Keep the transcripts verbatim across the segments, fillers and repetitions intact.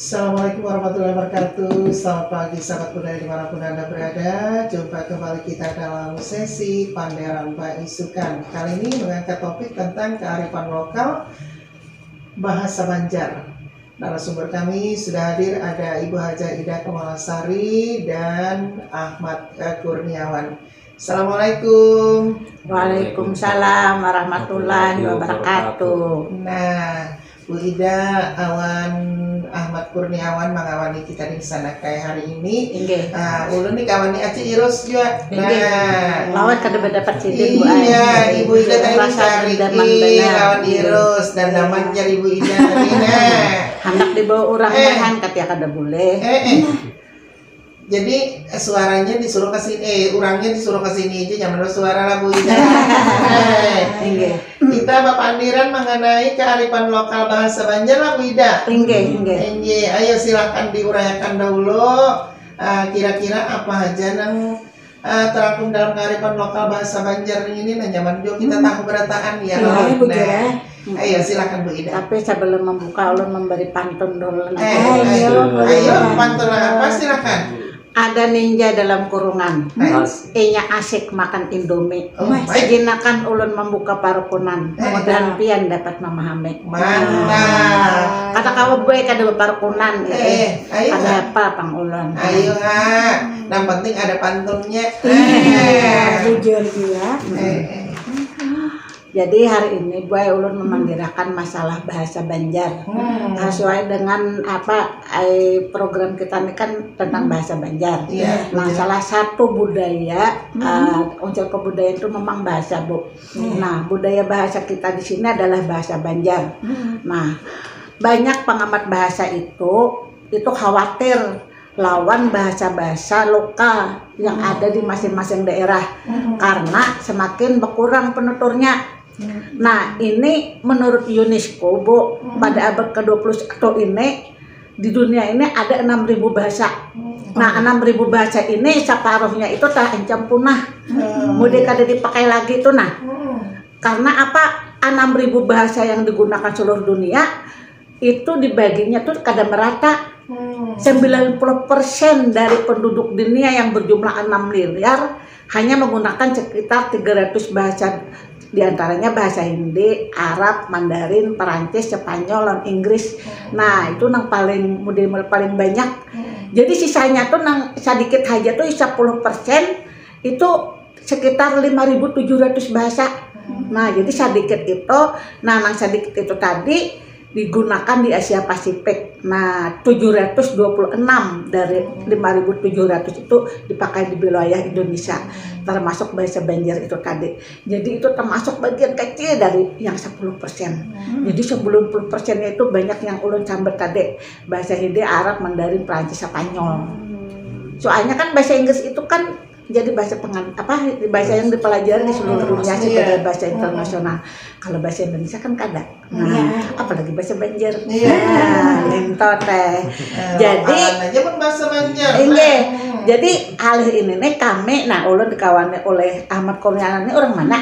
Assalamualaikum warahmatullahi wabarakatuh. Selamat pagi sahabat budaya dimanapun Anda berada. Jumpa kembali kita dalam sesi Panderan Paisukan. Kali ini mengangkat topik tentang kearifan lokal bahasa Banjar. Narasumber kami sudah hadir, ada Ibu Hajah Ida Kemalasari dan Ahmad eh, Kurniawan. Assalamualaikum. Waalaikumsalam warahmatullahi wabarakatuh. Nah, Bu Ida awan Ahmad Kurniawan mangawani kita di sana kayak hari ini. Inggih. Ah, ulun nih kawani Aci Irus juga. Inggih. Nah, Lawan kada berdapat sidin, Bu. Iya, Ibu Ida tadi Rasa mencari dendaman iya, banar. lawan Irus dan daman jadi Bu Ida tadi. Nah, Hendak dibawa urang Eh. Mehan, katiak kada boleh. eh, eh. Jadi eh, suaranya disuruh ke sini, eh, urangnya disuruh ke sini aja, jangan bersuara lah Bu Ida. Eh, Inggih. Kita bapandiran mengenai kearifan lokal bahasa Banjar lah Bu Ida. Inggih, inggih. Inggih, ayo silakan diuraikan dahulu. Eh, kira-kira apa aja nang eh, terangkum dalam kearifan lokal bahasa Banjar ini, nah nyaman juga kita tahu berataan ya. Iya, Bu Nah, Jera. Ayo silakan Bu Ida. Tapi sebelum membuka, ulun memberi pantun dulu. Eh, ayo, Ayo, ayo, boleh. Pantun apa silakan. Ada ninja dalam kurungan. Nah, Inya asik makan indomie. Oh, baik. Seginakan ulun membuka parukunan. Eh. Mudahan pian dapat memahami. Mantap. Kata kawa, buai kada baparukunan. Eh, ayo. Ada apa pang ulun? Ayo ha, yang penting ada pantunnya. Iya, bujur juga. Eh, eh. Jadi hari ini buai ulun memandirakan masalah bahasa Banjar. Hmm. Sesuai dengan apa ai program kita ini kan tentang bahasa Banjar. Iya, Nah, betul. Salah satu budaya eh, unsur kebudayaan itu memang bahasa, Bu. Nah, budaya bahasa kita di sini adalah bahasa Banjar. Nah, banyak pengamat bahasa itu itu khawatir lawan bahasa-bahasa lokal yang ada di masing-masing daerah karena semakin berkurang penuturnya. Nah, ini menurut UNESCO, Bu, pada abad ke dua puluh satu ini di dunia ini ada enam ribu bahasa. Nah, enam ribu bahasa ini separuhnya itu terancam punah. Mudah kada dipakai lagi tuh nah. Karena apa? Enam ribu bahasa yang digunakan seluruh dunia itu dibaginya tuh kada merata. Sembilan puluh persen dari penduduk dunia yang berjumlah enam miliar hanya menggunakan sekitar tiga ratus bahasa, di antaranya bahasa Hindi, Arab, Mandarin, Perancis, Spanyol, dan Inggris. Nah, itu nang paling model paling banyak. Jadi sisanya tuh nang sedikit aja tuh sepuluh persen itu sekitar lima ribu tujuh ratus bahasa. Nah, jadi sedikit itu, nah nang sedikit itu tadi digunakan di Asia Pasifik. Nah, tujuh ratus dua puluh enam dari lima ribu tujuh ratus itu dipakai di wilayah Indonesia, termasuk bahasa Banjar itu tadi. Jadi itu termasuk bagian kecil dari yang sepuluh persen. Jadi sembilan puluh persennya itu banyak yang ulun sambat tadi, bahasa Hindi, Arab, Mandarin, Perancis, Spanyol. Soalnya kan bahasa Inggris itu kan jadi bahasa pengan apa bahasa yang dipelajari di seluruh dunia sebagai bahasa internasional. Kalau bahasa Indonesia kan kada. Nah, apalagi bahasa Banjar. Iya. Nah, itu teh. Jadi Aja pun bahasa Banjar. Inggih. Jadi alih ini nih kami, nah ulun dikawani oleh Ahmad Kurniawan ini orang mana?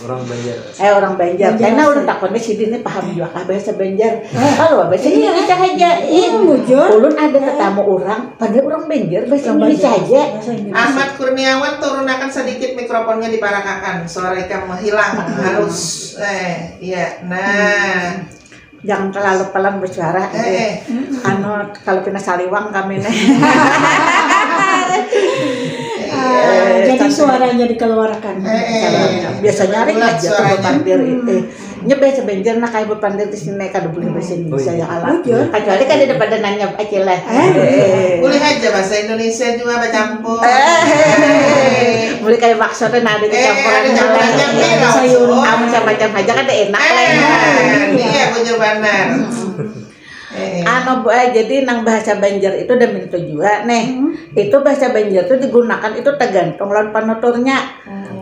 Orang Banjar. Eh orang Banjar. Karena ulun takutnya sini nih paham juga kah bahasa Banjar. Kalau bahasa Indonesia aja. Ih, Bujur. Ulun ada tetamu orang, padahal orang Banjar bahasa Indonesia aja. Bahasa Indonesia. Ahmad Kurniawan turunakan sedikit mikrofonnya diparakakan, suara ikam hilang halus. Eh, iya. Nah, Jangan terlalu pelan bersuara. eh, eh. Anu kalau pina saliwang kami nih. Ah, jadi suaranya dikeluarkan. Eh, eh. Biasanya ring Bulat aja tuh suaranya. pandir itu. Nya bahasa Banjar nah kayak berpandir di sini kada boleh bahasa Indonesia ya kalah. Bujur. Kecuali kan ada pada nanya aja lah. Eh. Boleh aja bahasa Indonesia juga bercampur. Eh, boleh kayak maksudnya nah ada Eh, kecampuran ada hal campuran lain. campur. Sayur. Ah, macam-macam aja kan ada enak lah. Eh, iya bujur benar. Eh, Anu bu, eh, jadi nang bahasa Banjar itu dah mintu juga nih. Itu bahasa Banjar itu digunakan itu tergantung lawan penuturnya.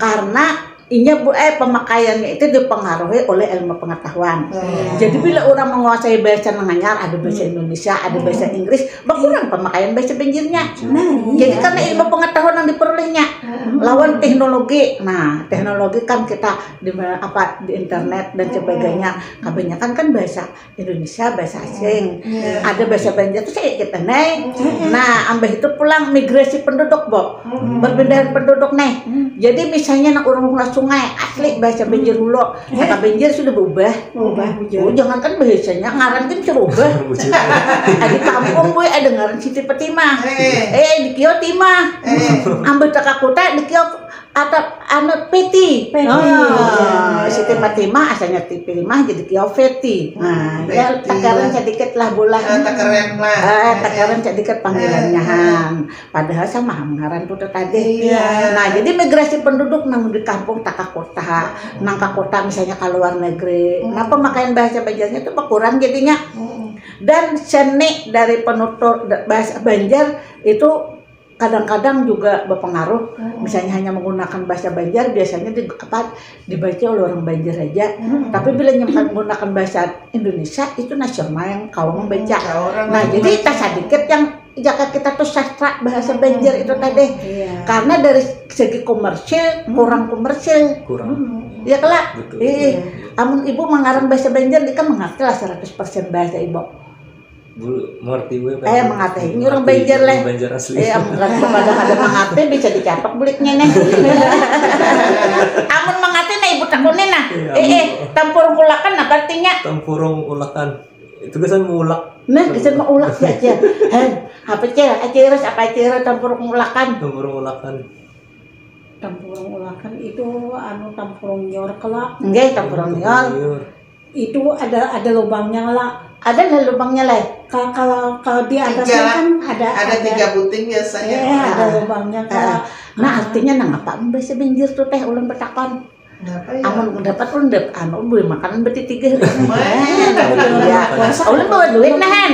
Karena Inya bu eh pemakaiannya itu dipengaruhi oleh ilmu pengetahuan. Jadi bila orang menguasai bahasa nang hanyar, ada bahasa Indonesia, ada bahasa Inggris, berkurang pemakaian bahasa Banjarnya. Jadi karena ilmu pengetahuan yang diperolehnya lawan teknologi. Nah, teknologi kan kita di apa di internet dan sebagainya, kebanyakan kan bahasa Indonesia, bahasa asing. Ada bahasa Banjar tuh saya kita nih. Nah, ambah itu pulang migrasi penduduk, Bo. Perpindahan penduduk nih. Jadi misalnya nak orang Hulu Sungai asli bahasa Banjar Hulu, kata Banjar sudah berubah. Berubah, bujur. Oh, jangankan bahasanya, ngaran kan berubah. Ada kampung gue ada ngaran Siti Fatimah. Eh, di Kio Timah. Ambah Takakuta di Kio atau anu Peti. Peti. Ah, Siti Fatimah asalnya Siti Fatimah jadi Kio Peti. Nah, ya takaran sedikit lah bola. Ah, takaran lah. Ah, takaran sedikit panggilannya han. Padahal sama ham ngaran putu tadi. Nah, jadi migrasi penduduk nang di kampung tak ka kota, nang ka kota misalnya ke luar negeri. Nah, pemakaian bahasa Banjarnya itu berkurang jadinya. Dan seni dari penutur bahasa Banjar itu kadang-kadang juga berpengaruh. Misalnya hanya menggunakan bahasa Banjar, biasanya di, apa, dibaca oleh orang Banjar aja. Tapi bila menggunakan bahasa Indonesia, itu nasional yang kawa membaca. Nah, jadi tak sedikit yang jaka kita tuh sastra bahasa Banjar itu tadi. Karena dari segi komersil kurang komersil. Kurang. Ya kelak. Betul. Amun ibu mengarang bahasa Banjar, dia kan mengerti lah seratus persen bahasa ibu. Bulu mengerti gue kan. Eh, mengerti. Ini orang Banjar lah. Banjar asli. Eh, amun kada ada mengerti bisa dicapak buliknya nih. Amun mengerti nah ibu takunin nah. Eh, eh, tampurung ulakan apa artinya? Tampurung ulakan. Itu kesan mengulak. Nah, kesan mengulak ya aja. Hen, apa cil? Aciras apa cil tampurung ulakan? Tampurung ulakan. Tampurung ulakan itu anu tampurung nyor kelak. Nggih, tampurung nyor. Itu ada ada lubangnya lah. Ada lah lubangnya lah. Kalau kalau di atasnya kan ada ada tiga buting biasanya. Iya, ada lubangnya kalau. Nah, artinya nang apa bahasa Banjar tuh teh ulun betakon. Amun dapat ulun dapat anu beli makanan berarti tiga. Ulun bawa duit nah han.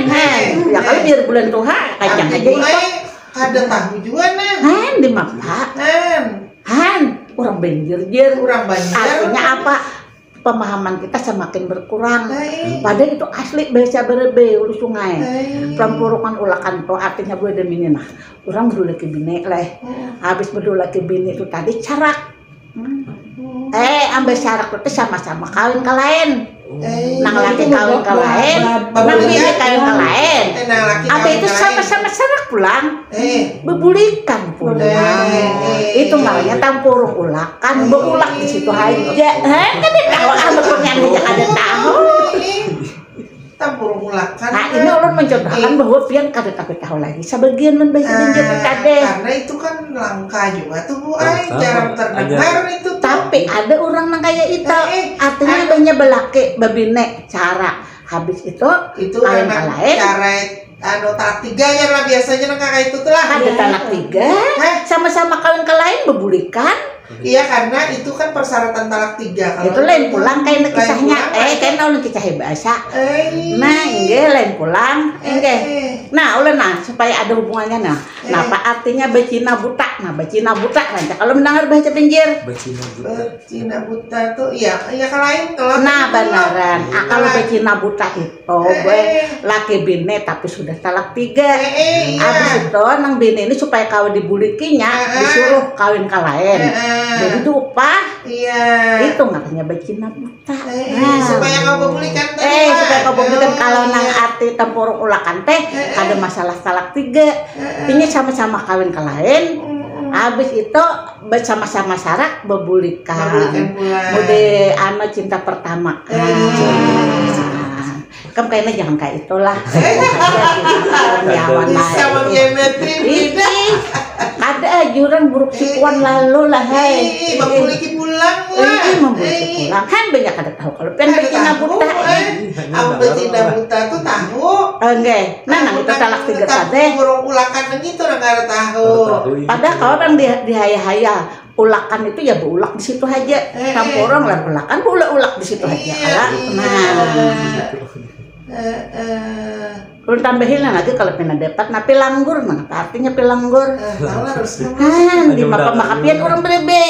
Ya kalau biar bulan tuha kacang aja ikut. Kada tahu juga nah. Han di mapa? Han. Han, orang Banjar jer. Orang Banjar. Artinya apa? Pemahaman kita semakin berkurang. Padahal itu asli bahasa Berebe Hulu Sungai. Prampurukan ulakan to artinya gue ada mini nah. Orang berdua laki bini leh. Habis berdua laki bini itu tadi carak. Eh, ambil syarat itu sama-sama kawin ke lain. Nang laki kawin ke lain, nang bini kawin ke lain. Ambil itu sama-sama serak pulang. Bebulikan pulang. Itu namanya tampurung ulakan, beulak di situ haja. Heh, kada tahu ah betul nyan haja kada tahu. Tampurung ulakan. Nah, ini ulun mencontohkan bahwa pian kada tapi tahu lagi. Sebagian mun bahasa Banjar tu tadi. Karena itu kan langka juga tuh Bu ai, jarang terdengar itu tuh. Tapi ada orang nang kaya itu. Artinya banyak belaki, babine, cara. Habis itu, itu kawin ke lain. Cara anu talak tiga ya lah biasanya nang kakak itu tuh lah. Ada talak tiga, sama-sama kawin ke lain, bebulikan. Iya karena itu kan persyaratan talak tiga. Kalau itu lain pulang kayak kisahnya, eh kayak naon kisahnya bahasa. Nah, enggak lain pulang, enggak. Nah, ulun nah supaya ada hubungannya nah. Nah, apa artinya becina buta? Nah, becina buta nanti kalau mendengar bahasa pinggir. Becina buta. Becina buta tuh, iya, iya kalau lain kalau. Nah, benaran. Ah, kalau becina buta itu. Oh, gue laki bini tapi sudah talak tiga. Habis itu nang bini ini supaya kau dibulikinya disuruh kawin ke lain. Jadi itu upah. Iya. Itu makanya becina buta. Nah. Supaya kau bulikan tadi. Eh, supaya kau bulikan kalau nang arti tempurung ulakan teh ada masalah talak tiga. Ini sama-sama kawin ke lain. Habis itu bersama-sama sarak bebulikan. Bebulikan pulang. Mode anu cinta pertama. Eh. Ah. Kam kayaknya jangan kayak itulah. Nyawa bisa menggemetri. Ada aja orang buruk sikuan lalu lah hai. Ih, bang polisi pulang lah. Ih, bang polisi pulang. Han banyak ada tahu kalau pian betina buta. Aku betina buta tuh tahu. Enggak. Nah, nang itu talak tiga tadi. Burung ulakan gitu orang kada tahu. Padahal kalau orang di di haya-haya ulakan itu ya beulak di situ aja. Eh, Kampung orang lah ulakan, beulak-ulak di situ aja. Iya, iya. Nah. Eh, eh, Ulun tambahi lah lagi kalau pina dapat, nah, pilanggur, nah, apa artinya pilanggur? eh, tahu lah harus Kan di mapa makapian orang berebe.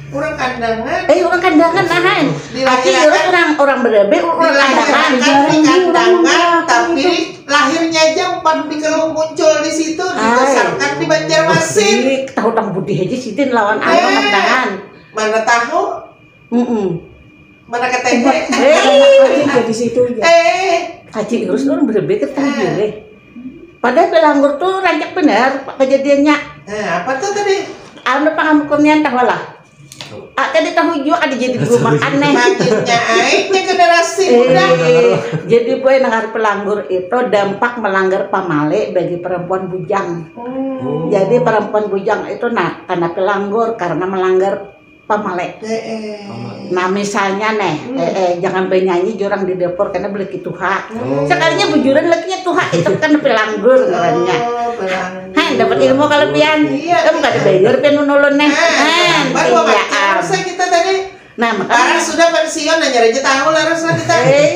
Orang kandangan. Eh, orang kandangan, nah, hai. Aki urus orang orang berebe, orang kandangan. Dilahirkan di kandangan, tapi lahirnya aja umpan di kalau muncul di situ, dibesarkan di Banjarmasin. Ih, tahu tang budi aja sidin lawan anu kandangan. Mana tahu? Mm-mm. Mana ketehe? Aja di situ aja. Eh, Kaci urus orang berebe kita deh. Padahal pilanggur tuh rancak benar kejadiannya. eh, apa tuh tadi? Anu pangamukurnian tahu lah. Ah, tadi tahu juga ada jadi guru makan nih. Makinnya aing nih generasi muda. Eh, jadi boy, nangar pelanggur itu dampak melanggar pamale bagi perempuan bujang. Hmm. Jadi perempuan bujang itu nah karena pelanggur karena melanggar pamale. Eh, eh. Nah misalnya nih, eh, eh, jangan bernyanyi jorang di dapur karena beli tuha. Sekalinya bujuran lakinya tuha itu kan pelanggur ngarannya. Oh, belang. Hai, dapat ilmu kalau pian. Iya. Em kada bayar pian menolong nih. Eh, Hen, baru apa iya, kita am. Masa kita tadi Nah, makanya Parah sudah pensiun aja aja tahu lah harus lah kita. eh,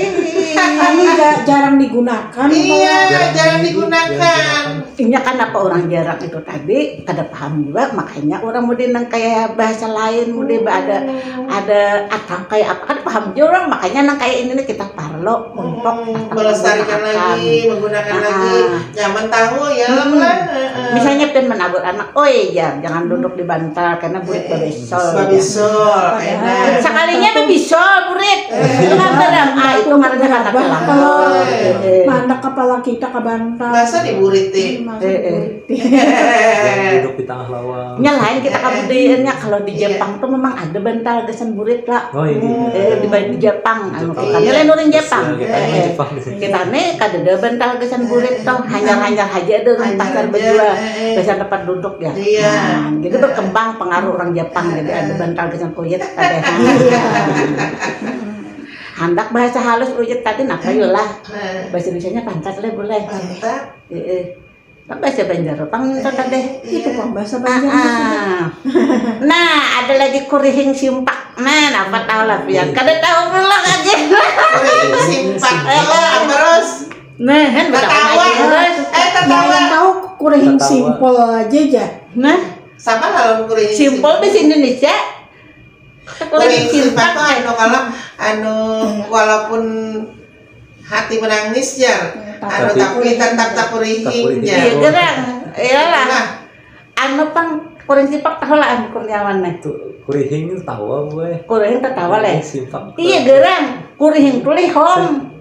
Ini nggak jarang digunakan. Iya, jarang digunakan. Inya kan apa orang jarang itu tadi kada paham juga, makanya orang mudi nang kayak bahasa lain mudi ada ada atang kayak apa kada paham juga orang, makanya nang kayak ini nih kita parlo untuk Hmm, melestarikan lagi, menggunakan Ah. Lagi, nyaman tahu ya Hmm. lah. Heeh. Misalnya pian menabur anak, oi ya jangan duduk di bantal karena buat babesol. Babisol, enak. Sekalinya babisol burit. Kenapa dam? Ah itu ngarannya kata Kalau pelanggur. Eh, eh. Mandak kepala kita ke bantal. Masa diburit nih? Masa Eh, eh. diburit. Yang duduk di tengah lawang. Nya lain kita kabudayaannya kalau di Jepang tuh memang ada bantal gasan burit lah. Oh iya. Eh di, di Jepang anu Jepang. kan. Nya lain orang Jepang. Kita Eh, eh. Jepang. Kita nih kada ada bantal gasan burit tuh, hanyar-hanyar aja ada orang Hanyar pasar aja, berjual eh, eh. Gasan tempat duduk ya. Iya. Nah, jadi berkembang pengaruh orang Jepang, jadi ada bantal gasan kuyat ada. Handak bahasa halus uyut tadi napa yulah? Nah, Bahasa Indonesia-nya pantat lah boleh. mantap. Eh, eh. Apa bahasa Banjar pang itu tadi. Itu pang bahasa Ah, Banjar. ah. Nah, ada lagi kurihing simpak. Nah, napa tahu lah pian. Kada tahu pula lagi. Kurihing simpak lah, terus Nah, kan Tatawa. Terus. Eh, tatawa. Yang tahu kurihing Tatawa. Simpol aja aja. Nah, Sama lawan kurihing simpol bahasa Indonesia. Kurihing simpak tuh eh. Anu kalau anu walaupun hati menangis ya. Anu Tapi- tapi tetap tak kurihing Tak kurihing. ya. Iya gerang. Iyalah. Nah, Anu pang kurihing simpak tahu lah anu Kurniawan nih. Tuh, kurihing tawa boy. Kurihing tatawa leh. Simpak. Iya gerang. Kurihing tuh lihom.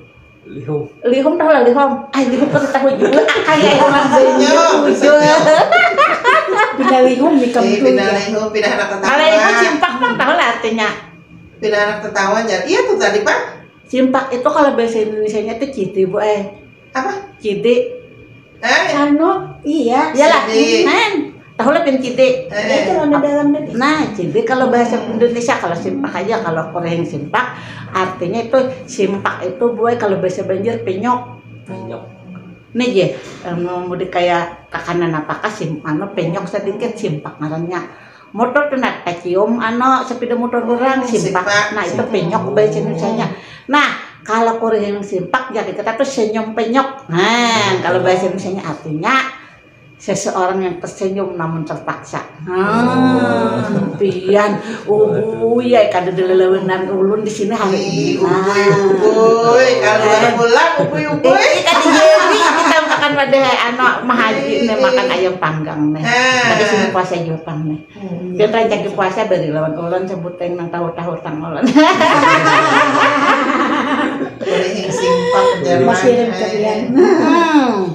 Lihum. Lihum tahu lah lihom. Ay lihum kada tahu juga. Kayak orang Senyum, jujur. Pindah lihum di Eh, kampung. pindah lihum, pindah anak Kalau ibu tetangga. simpak pang tahu lah artinya. Pindah anak tetawa aja. Iya tuh tadi, Pak. Simpak itu kalau bahasa Indonesianya tuh cidi bu eh. Apa? Cidi. Eh, Anu, iya. Iyalah. Cidi. Kan. Tahu lah pian cidi. Eh, Itu ada dalam tadi. Nah, jadi kalau bahasa Indonesia kalau simpak aja kalau kurihing simpak artinya itu simpak itu buai kalau bahasa Banjar penyok. Penyok. Nih je, anu, mudik kayak kakanan apakah sim, anu penyok sedikit simpak ngarannya. Motor tuh nak tacium anu sepeda motor orang Oh, simpak. simpak. Nah, itu penyok bahasa Indonesianya. Nah, kalau kurihing simpak jadi kita tuh senyum penyok. Nah, kalau bahasa Indonesianya artinya seseorang yang tersenyum namun terpaksa. Hmm, pian, uhuy, ya kada dilalawanan ulun di sini hari Ih, ini. Nah. ubuy, ubuy. Kalau ada bulan, ubuy, ubuy. Eh, kada jadi kita makan pada anu mahaji nih makan ayam panggang nih. Ah. Tapi sini puasa juga pang nih. Hmm. Pian rancak di puasa bari lawan ulun sebuteng nang tahu-tahu tang ulun. Kurihing simpak Mas kirim ke pian. Hmm.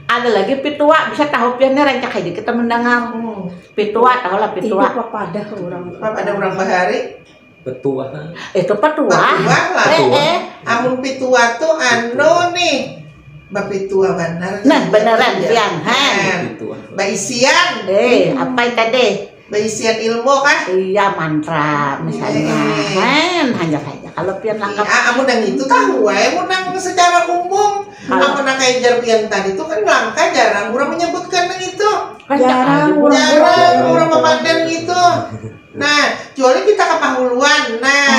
Ada lagi pitua bisa tahu pian nih rancak aja kita mendengar. Hmm. Pitua tahu lah Itu pitua. papadah orang. Apa ada orang bahari? Petuah. Itu petua. Petua lah. Eh, eh. Amun pitua tuh anu nih. Bapitua benar. Nah, beneran Iya. pian, han. Nah, Petua. Baisian. Eh, apa yang tadi? Baisian ilmu kah? Iya mantra misalnya. Eh. Han, hanya saja kalau pian langkap Ah, amun yang itu tahu wae mun nang secara umum. Kalau- Amun nang kayak jar pian tadi tuh kan langka jarang orang menyebutkan yang itu. Rancak Jarang aja, Bu. orang Jarang orang memandang gitu. Nah, kecuali kita ke Pahuluan. Nah,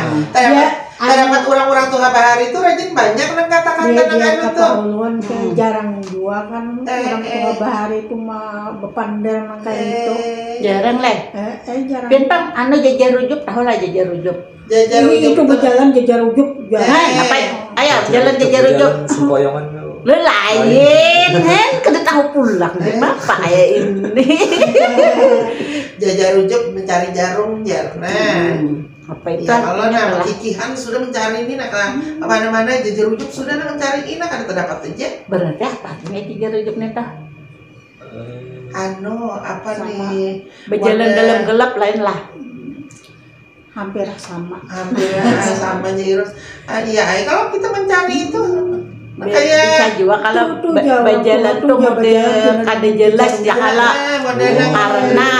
Hmm. tanya Ya. Kadapat urang-urang tuha bahari tu rajin banyak nang kata-kata nang anu tu. Ulun jarang jua kan urang tuha bahari tu ma bepander nang kaya itu. Jarang leh. Eh, eh jarang. Bintang anu jajar rujuk, tahu lah jajar rujuk. Jajar rujuk. Itu bejalan jajar rujuk. Hai, apa? Ayo, jalan jajar rujuk. Sempoyongan tu. Lu lain, hen, kada tahu pulang. Kenapa kayak ini? Jajar rujuk mencari jarum, jar. Nah. Apa itu? Ya, kalau nah, kikihan sudah mencari ini, nah, kalau mana-mana jajar rujuk sudah nah, mencari ini, nah, kada terdapat aja. Berarti apa artinya jajar rujuk nih, tah? Anu, apa nih? Berjalan dalam gelap lain lah. Hampir sama. Hampir sama aja, Irus. Ah, iya, kalau kita mencari itu kayak bisa juga kalau berjalan tuh mode kada jelas ya kalau karena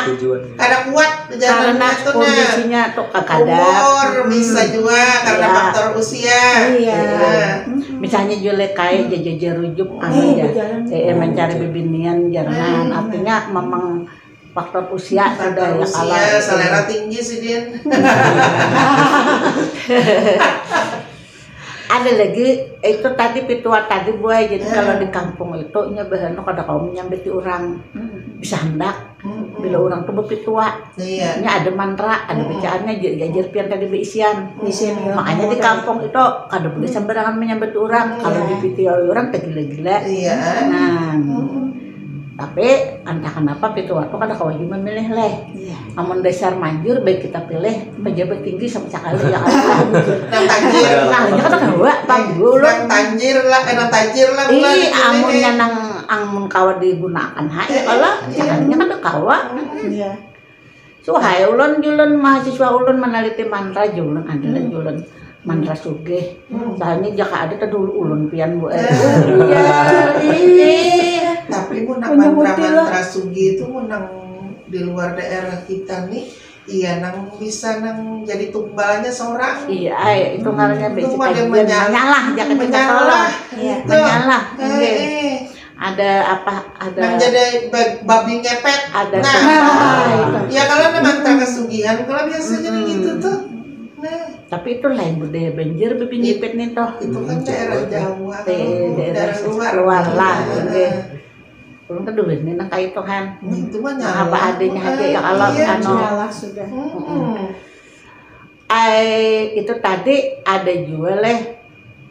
kada kuat karena kondisinya tuh kada umur bisa juga karena iya. Faktor usia iya. Iya. Misalnya juga kayak jajajar rujuk anu ya eh, mencari bibinian jangan artinya memang faktor usia sudah ya kalau usia, selera tinggi sih Din ada lagi itu tadi pituat tadi buai jadi kalau di kampung itu nya bahanu kada kaum menyambiti orang bisa hendak bila orang tuh berpituat iya. Nya ada mantra ada bacaannya jadi ajar pian tadi beisian makanya di kampung itu kada boleh sembarangan menyambut orang kalau dipitioi orang tegila-gila iya. Nah tapi entah kenapa pitu waktu kada kawa jua memilih leh. Iya. Amun dasar manjur baik kita pilih pejabat tinggi sama sekali ya kan. Nang tajir. Nah, nya kada kawa pang dulu. Nang tajir lah, kena tajir lah. Ih, amun nang amun kawa digunakan hai kalau jangannya kada kawa. Iya. Suhai ulun julun mahasiswa ulun manaliti mantra julun adalah julun mantra sugih. Soalnya jaka ada tadi ulun pian bu eh. Iya. Tapi mun nang mantra mantra sugih itu mun nang di luar daerah kita nih iya nang bisa nang jadi tumbalnya seorang. Iya, itu ngarannya basic kajian menyalah jaka kita tolong. Menyalah. Ada apa ada nang jadi babi ngepet ada nah, nah ya kalau ada mantra kesugihan kalau biasanya hmm. Gitu tuh nah tapi itu lain budaya banjir babi ngepet nih toh itu kan daerah Jawa eh, daerah, daerah luar, luar lah nah. Ulun tuh duit nih nang kayak Tuhan nah, itu mah nah, apa adanya aja ya kalau iya, anu sudah hmm. Ai itu tadi ada jua leh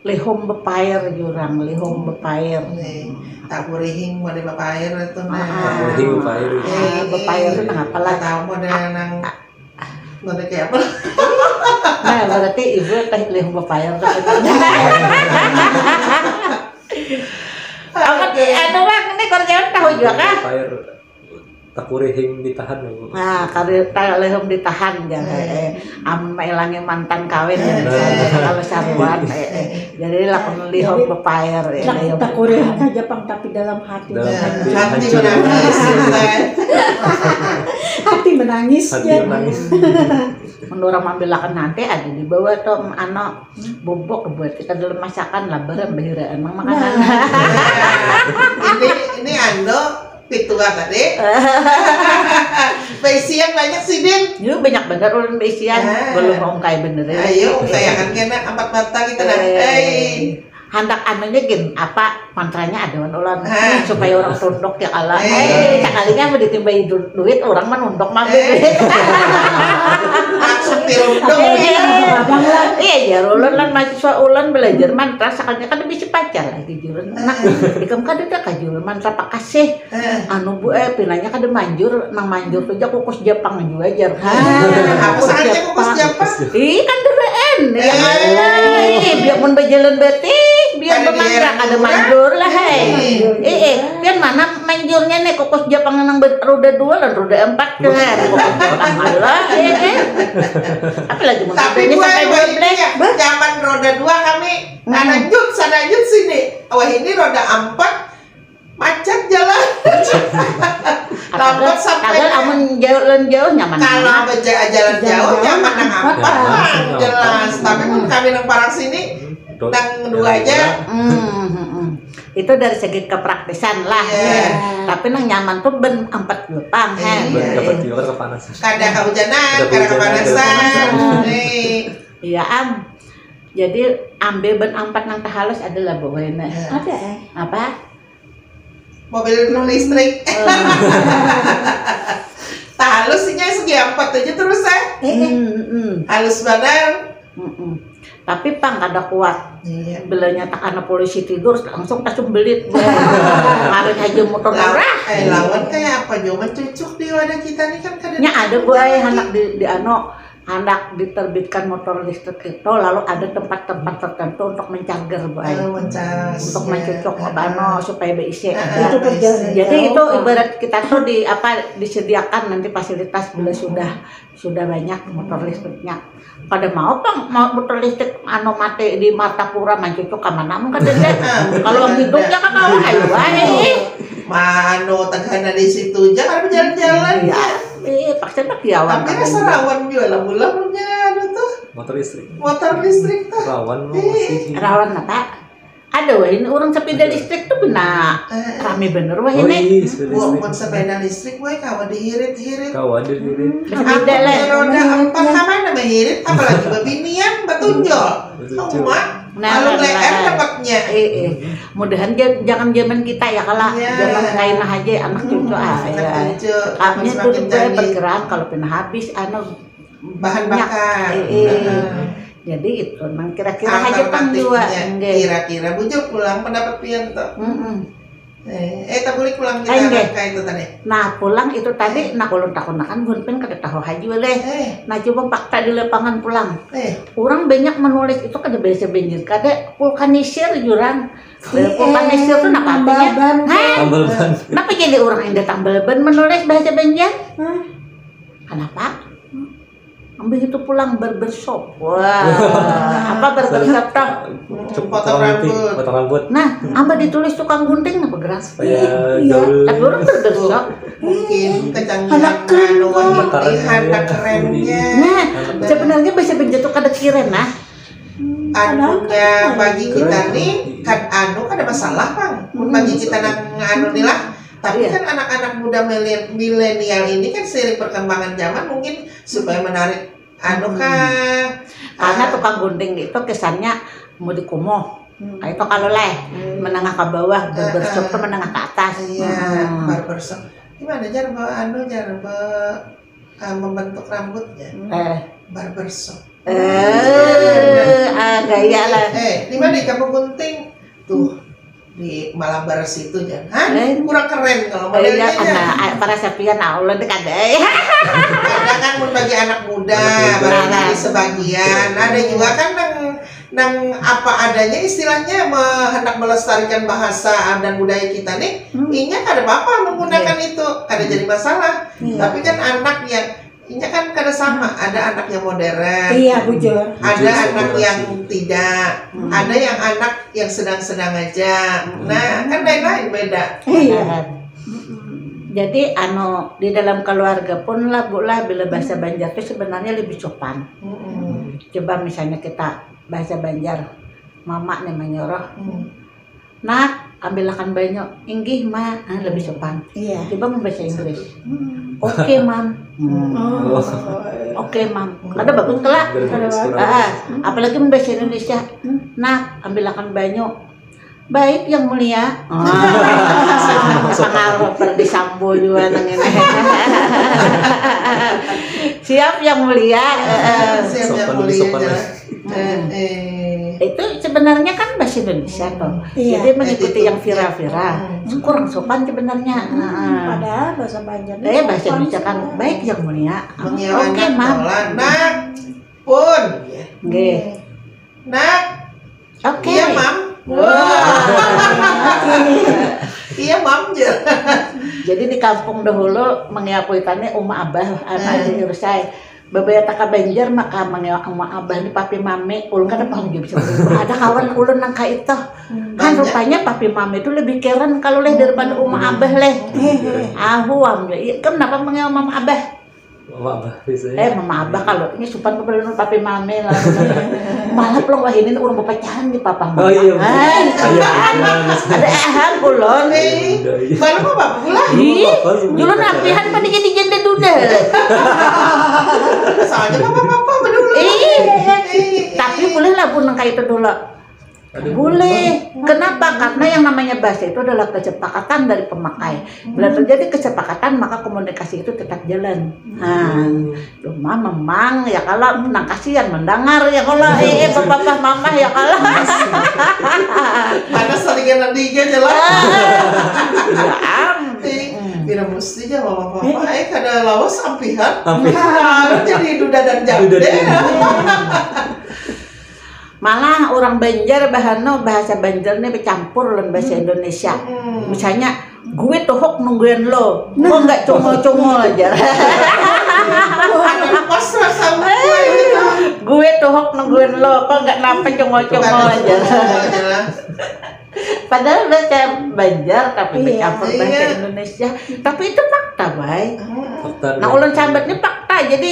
lihum bepair jurang lihum bepair nih tak kurihing mau di bepair itu nah ah, kurihing bepair eh, bepair itu nang apa lah tahu mau dengan nang mau kayak apa nah berarti ibu teh lihum bepair tuh Oke, anu bang, ini kerjaan tahu juga kah? Bepair. Takurihing ditahan ya bu. Nah, kari tak lihum ditahan ya. Eh, eh. Am mailangi mantan kawin ya. Nah. Kalau saruan eh, eh. Jadi lakon lihum bepair ya. Takurihing aja pang tapi dalam hati. Dalam hati. Hati menangis. Hati menangis. Hati ya. Menangis. Menurut mambilakan nanti ada dibawa tuh ano bobok buat kita dalam masakan lah barang bahiraan makanan. Nah. Ini ini ando Pitua tadi. Baisian banyak sidin. Yu banyak bener ulun baisian. Ah. Belum mau ungkai bener ya. Ayo ungkayakan kena empat mata kita dah. Eh. Hey. Handak anunya gin apa mantranya ada wan ulun ah. Supaya orang tunduk ya kala. Eh. Eh, sekalinya mau ditimbai duit orang menunduk mah. Eh. Langsung tirunduk. Eh. Iya ya ulun lan mahasiswa ulun belajar mantra sekalinya kan bisa pacar lagi. Nah, ikam kada ada kajuruman rapa kasih. Eh. Anu bu eh pinanya kada manjur, nang manjur tu ja kukus Japang jua jar. Ah, apa saja kukus Japang? Ih kan dereen. Eh. Ih, biar mun bajalan batis, biar bemanja kada manjur lah hai. Eh, eh, pian mana manjurnya nih kukus Japang nang roda dua lan roda empat kan. Kukus Japang lah, eh, eh. Apa lagi mau Tapi gue sampai dua belas. Zaman roda dua kami Lanjut, lanjut sini. Wah ini roda empat macet jalan. Lambat sampai. Tagal amun jauh lan jauh nyaman. Kalau beja jalan jauh nyaman nang empat jelas. Tapi mun kami nang parang sini nang dua aja. Hmm, hmm, hmm. Itu dari segi kepraktisan lah. Yeah. Tapi nang nyaman tuh ben empat dua pang. Yeah. Kada kehujanan, kada kepanasan. Iya am. Jadi ambil ban ampat nang tahalus adalah Bu Wena. Ada eh. Apa? Mobil listrik. Tahalus inya segi ampat aja terus eh. Eh, eh. Hmm, hmm, Halus banar. hmm, hmm. Tapi pang kada kuat. Iya. Bilanya takana polisi tidur langsung tasumbelit. Ngarit aja motor Lawan, murah. eh, lawan kayak apa juga mencucuk di wadah kita nih kan kada Nya ada buai handak di, di ano handak diterbitkan motor listrik itu lalu ada tempat-tempat tertentu untuk mencarger buai Kalau mencas. untuk mencucuk apa ano supaya berisi. Itu kerjaan. Jadi itu ibarat kita tuh di apa disediakan nanti fasilitas bila sudah sudah banyak motor listriknya. Kada mau pang mau motor listrik anu mati di Martapura mancucuk ka mana mun kada ada. Kalau hidupnya kan mau ayo wae. Mano tagana di situ aja kan berjalan-jalan. Iya, eh paksa nak ya Tapi rasa rawan juga lah mula punya anu tuh Motor listrik. motor listrik tuh. Rawan mah masih sih. Rawan apa? Ada wah ini orang sepeda listrik tuh pina rame bener wah Oh ini. Iya, sepeda Wah, listrik. mun sepeda listrik gue kawa dihirit-hirit. Kawa dihirit. Sepeda lah. Roda empat sama ada mahirit, apalagi babinian batunjol. Batunjol. Semua Nah, lalu nah, leer nah. Dapatnya. Eh, eh. Mudahan ja- jangan zaman kita ya kalau Iya. zaman kaina aja anak cucu ah ya. Cucu, Kami semakin dulu gue canggih. bergerak kalau pina habis anu Bahan minyak. bakar. Eh, eh. Heeh. Jadi itu nang kira-kira aja pang jua Alternatifnya. enggak. Kira-kira bujur pulang pendapat pian tuh. Mm-mm. Eh, eh tabulik pulang kita Eh, enggak. Kayak itu tadi. Nah pulang itu tadi nak ulun takunakan gunpen kada tahu haji leh. Eh, Nah coba fakta di lapangan pulang. eh, Orang banyak menulis itu kada bahasa banjir kada vulkanisir jurang. Vulkanisir itu apa artinya? Tambal ban. Hah? Tambal ban. Kenapa jadi orang Indah tambal ban menulis bahasa Banjar? Hah? Kenapa? Ambil itu pulang barbershop. Wah, apa barbershop toh? Cuk- Potong tukang gunting, rambut. Potong rambut. Nah, apa ditulis tukang gunting apa geras? Supaya Iya. gaul. Tapi orang barbershop. Mungkin kecanggihan Anak keren, anu kok. ini anak kerennya. Nah, sebenarnya bahasa Banjar itu kada kiren nah. Anunya bagi kita nih kan anu kada masalah bang. Mun bagi kita nang anu nih lah. Tapi Iya. Kan anak-anak muda milen- milenial ini kan seiring perkembangan zaman mungkin supaya menarik anu kah. Karena tukang gunting itu kesannya mau dikumuh. Nah, itu kalau leh menengah ke bawah, barbershop tuh menengah ke atas. Iya, Hmm. Barbershop. Gimana jar be anu jar be eh, membentuk rambutnya. Eh, Barbershop. eh, ah, gaya lah. Eh, di mana kamu gunting? Tuh di Malabar situ jar. Hah? Eh. Kurang keren kalau Eh, iya, modelnya jar. Nah, para sapian nah, ulun dek ada. Eh. Ada kan mun bagi anak muda, Anak muda. barangkali sebagian. Ada juga kan yang nang apa adanya istilahnya me- hendak melestarikan bahasa dan budaya kita nih, inya kada apa-apa menggunakan itu, kada jadi masalah. Tapi kan anak yang inya kan kada sama, ada anak yang modern, Iya bujur. ada anak yang tidak, ada yang anak yang sedang-sedang aja. Nah, kan lain-lain beda. Iya. Jadi anu di dalam keluarga pun lah bu lah bila bahasa Banjar tuh sebenarnya lebih sopan. Mm-mm. Coba misalnya kita bahasa Banjar, mama nih menyuruh, Hmm. nak ambilakan banyu, inggih ma, ah, lebih sopan. Iya. Coba mau bahasa Inggris, Hmm. oke mam. Oh. Oke mam. Kada bagus kelak. Gara-gara Ada sekolah. Ah, apalagi mau bahasa Indonesia, nak ambilakan banyu. Baik yang mulia. Ah, pengaruh Ferdi Sambo juga nang ini. Siap yang mulia. Eh, eh. Siap yang Sopan, mulia sopan, jar. ya. Eh, eh. Itu sebenarnya kan bahasa Indonesia tuh. Iya. Jadi mengikuti Attitude. yang viral-viral. Kurang sopan sebenarnya. Heeh. Padahal bahasa Banjarnya Eh bahasa sopan Indonesia kan semua. Baik yang mulia. Mengiawan Oke mam. Pola. Nak pun. Nggih. Nak. Oke. Iya mam. Wah. Iya mam jar. Jadi di kampung dahulu mengiapui tani uma abah anak aja nyuruh saya. Babaya taka Banjar maka mengiap uma abah di papi mami ulun kada paham juga bisa berubah. Ada kawan ulun nang kayak itu. Kan rupanya papi mami itu lebih keren kalau leh daripada uma abah leh. Ahuam ya. Iya, kenapa mengiap mama abah? Mama abah biasanya. Eh mama abah kalau ini supan kepada papi mami lah. Malah pelong wah ini orang berpacaran di papa mama. Oh iya. Hai. Iya. Ada aham ulun. Eh, baru apa pula? Ih, Apa sih? Julun rapihan pada jadi janda duda. Soalnya papa-papa bener Tapi boleh lah pun nang kayak itu dulu. Boleh. Kenapa? Karena yang namanya bahasa itu adalah kesepakatan dari pemakai. Bila terjadi kesepakatan, maka komunikasi itu tetap jalan. Nah, cuma memang ya kalau nang kasihan mendengar ya kalau eh, eh bapak mamah ya kalau. Mana salingan nanti aja lah. Ya am. Tidak mesti aja bapak-bapak. Eh, kada lawas sampihan. Nah, jadi duda dan jande. Malah orang Banjar bahano bahasa Banjar nih bercampur lawan bahasa Indonesia. Misalnya gue tuhuk nungguin lo, kok nggak congol-congol aja. Ada pas rasa gue gitu. Gue tuhuk nungguin lo, kok nggak napa congol-congol aja. Padahal bahasa Banjar tapi Iya. Bercampur bahasa Iya. Indonesia. Tapi itu fakta, bay. Fakta Nah, dulu. Ulun Sambat ini fakta. Jadi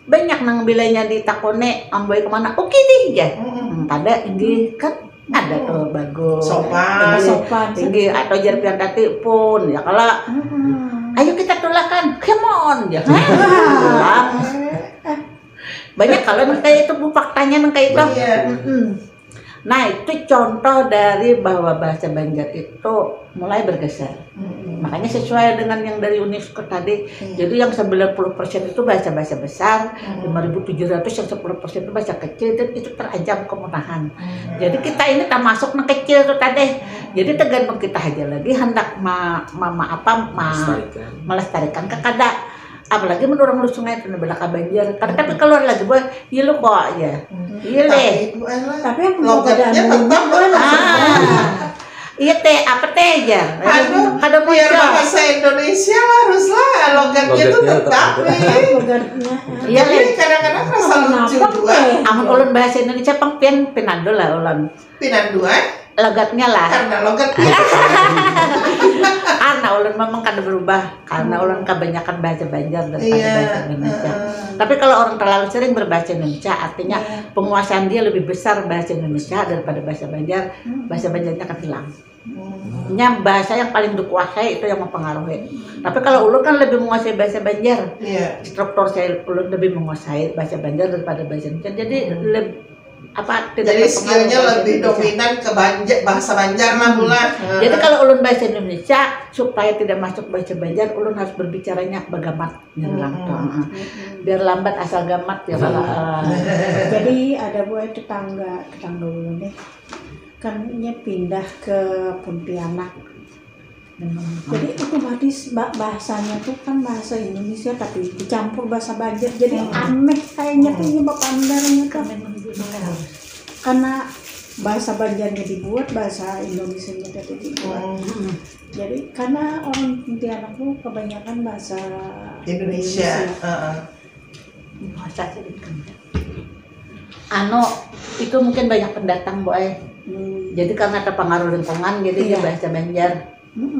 banyak nang bilanya ditakoni ambai kemana, oke deh ya. Hmm, pada ini kan ada tuh bagus. Sopan. Sopan. Tinggi atau jar pian tadi pun ya kalau Mm-mm. ayo kita tulakan, come on ya. Pulang. Banyak kalau nang kayak itu bu faktanya nang kayak itu. Iya. Mm-mm. Nah, itu contoh dari bahwa bahasa Banjar itu mulai bergeser. Makanya sesuai dengan yang dari UNESCO tadi. Jadi yang sembilan puluh persen itu bahasa-bahasa besar, lima ribu tujuh ratus yang sepuluh persen itu bahasa kecil dan itu terancam kemunahan. Jadi kita ini termasuk nang kecil tuh tadi. Jadi tergantung kita aja lagi hendak ma, ma, ma apa ma, Melestarikan. Melestarikan ke kada. Apalagi menurut orang lu sungai itu belakang Banjar. Kada tapi keluar lagi boy. Iya lu kok ya. Iya leh. Tapi, Bu Ella, Tapi yang logatnya ada tetap nunjuk, kan kan? Ah. Iya teh, apa teh aja? Aduh, Kada biar muncul. Bahasa Indonesia lah haruslah logatnya tuh Logatnya tetap tetap nih. Logatnya. Iya Jadi leh. Kadang-kadang rasa lucu Kenapa juga. teh? Amun ulun bahasa Indonesia pang pian pinandu lah ulun. Pinanduan Logatnya lah. Karena logat. Karena ulun memang kada berubah. Karena ulun kebanyakan bahasa Banjar daripada Iya, bahasa Indonesia. heeh. Tapi kalau orang terlalu sering berbahasa Indonesia, artinya penguasaan dia lebih besar bahasa Indonesia daripada bahasa Banjar. Bahasa Banjarnya akan hilang. Nya bahasa yang paling dikuasai itu yang mempengaruhi. Tapi kalau ulun kan lebih menguasai bahasa Banjar. Iya. Struktur saya ulun lebih menguasai bahasa Banjar daripada bahasa Indonesia. Jadi leb- apa tidak Jadi terpengaruh skillnya bahasa lebih Indonesia. Dominan ke Banjar, bahasa Banjar lah mula. Jadi kalau ulun bahasa Indonesia supaya tidak masuk bahasa Banjar, ulun harus berbicaranya bagamat. Biar lambat asal gamat ya kalau eh, Jadi ada buat tetangga tetangga ulun nih kan nya pindah ke Pontianak. Jadi otomatis ba- bahasanya tuh kan bahasa Indonesia tapi dicampur bahasa Banjar. Jadi aneh kayaknya tuh nya bapandarnya tuh. Karena bahasa Banjarnya dibuat, bahasa Indonesianya tadi dibuat. Jadi karena orang Pontianak tuh kebanyakan bahasa Indonesia. Heeh. Bahasa sih kan. Anu, itu mungkin banyak pendatang, boy. Jadi karena terpengaruh lingkungan, jadi dia Iya. bahasa Banjar,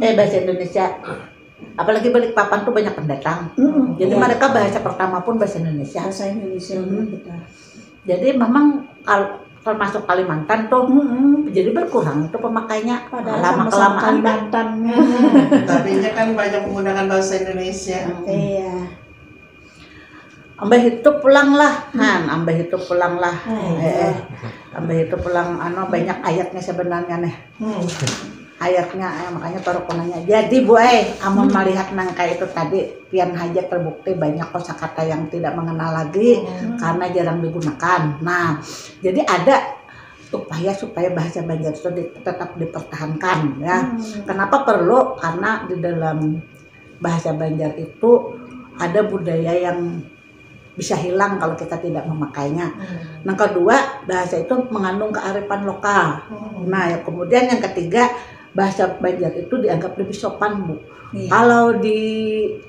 eh bahasa Indonesia. Apalagi Balikpapan tuh banyak pendatang. Jadi mereka bahasa pertama pun bahasa Indonesia. Bahasa Indonesia dulu kita. Jadi memang kal- termasuk Kalimantan tuh, jadi berkurang tuh pemakainya. Padahal Lama sama-sama kelamaan. Kalimantan. Tapi nya kan banyak menggunakan bahasa Indonesia. Iya. Ambah itu pulang lah, han, ambah itu pulang lah. Hmm. Eh, eh. Ambah itu pulang, anu banyak ayatnya sebenarnya nih. Hmm. Ayatnya, eh, makanya baru ku nanya. Jadi bu, eh, amun melihat nang kayak itu tadi, pian haja terbukti banyak kosakata yang tidak mengenal lagi karena jarang digunakan. Nah, jadi ada upaya supaya bahasa Banjar itu di- tetap dipertahankan, ya. Kenapa perlu? Karena di dalam bahasa Banjar itu ada budaya yang bisa hilang kalau kita tidak memakainya. Yang kedua, bahasa itu mengandung kearifan lokal. Nah, ya, kemudian yang ketiga, bahasa Banjar itu dianggap lebih sopan, Bu. Kalau di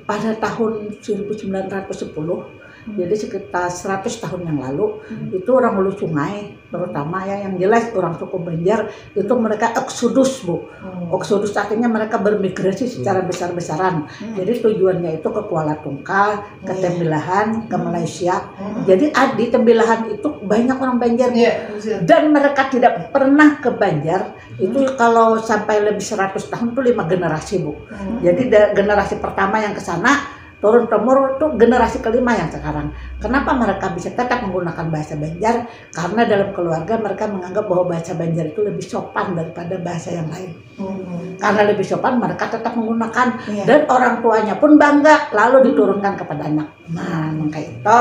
pada tahun seribu sembilan ratus sepuluh, jadi sekitar seratus tahun yang lalu, itu orang Hulu Sungai, terutama ya yang jelas orang suku Banjar itu mereka eksodus, Bu. Eksodus artinya mereka bermigrasi secara besar-besaran. Jadi tujuannya itu ke Kuala Tungkal, ke Tembilahan, ke Malaysia. Jadi ad- di Tembilahan itu banyak orang Banjar, Bu. Iya, betul. Dan mereka tidak pernah ke Banjar. Itu kalau sampai lebih seratus tahun tuh lima generasi, Bu. Jadi da- generasi pertama yang ke sana, turun temurun tuh generasi kelima yang sekarang. Kenapa mereka bisa tetap menggunakan bahasa Banjar? Karena dalam keluarga mereka menganggap bahwa bahasa Banjar itu lebih sopan daripada bahasa yang lain. Hmm. Karena lebih sopan, mereka tetap menggunakan. Iya. Dan orang tuanya pun bangga, lalu diturunkan kepada anak. Nah, maka itu.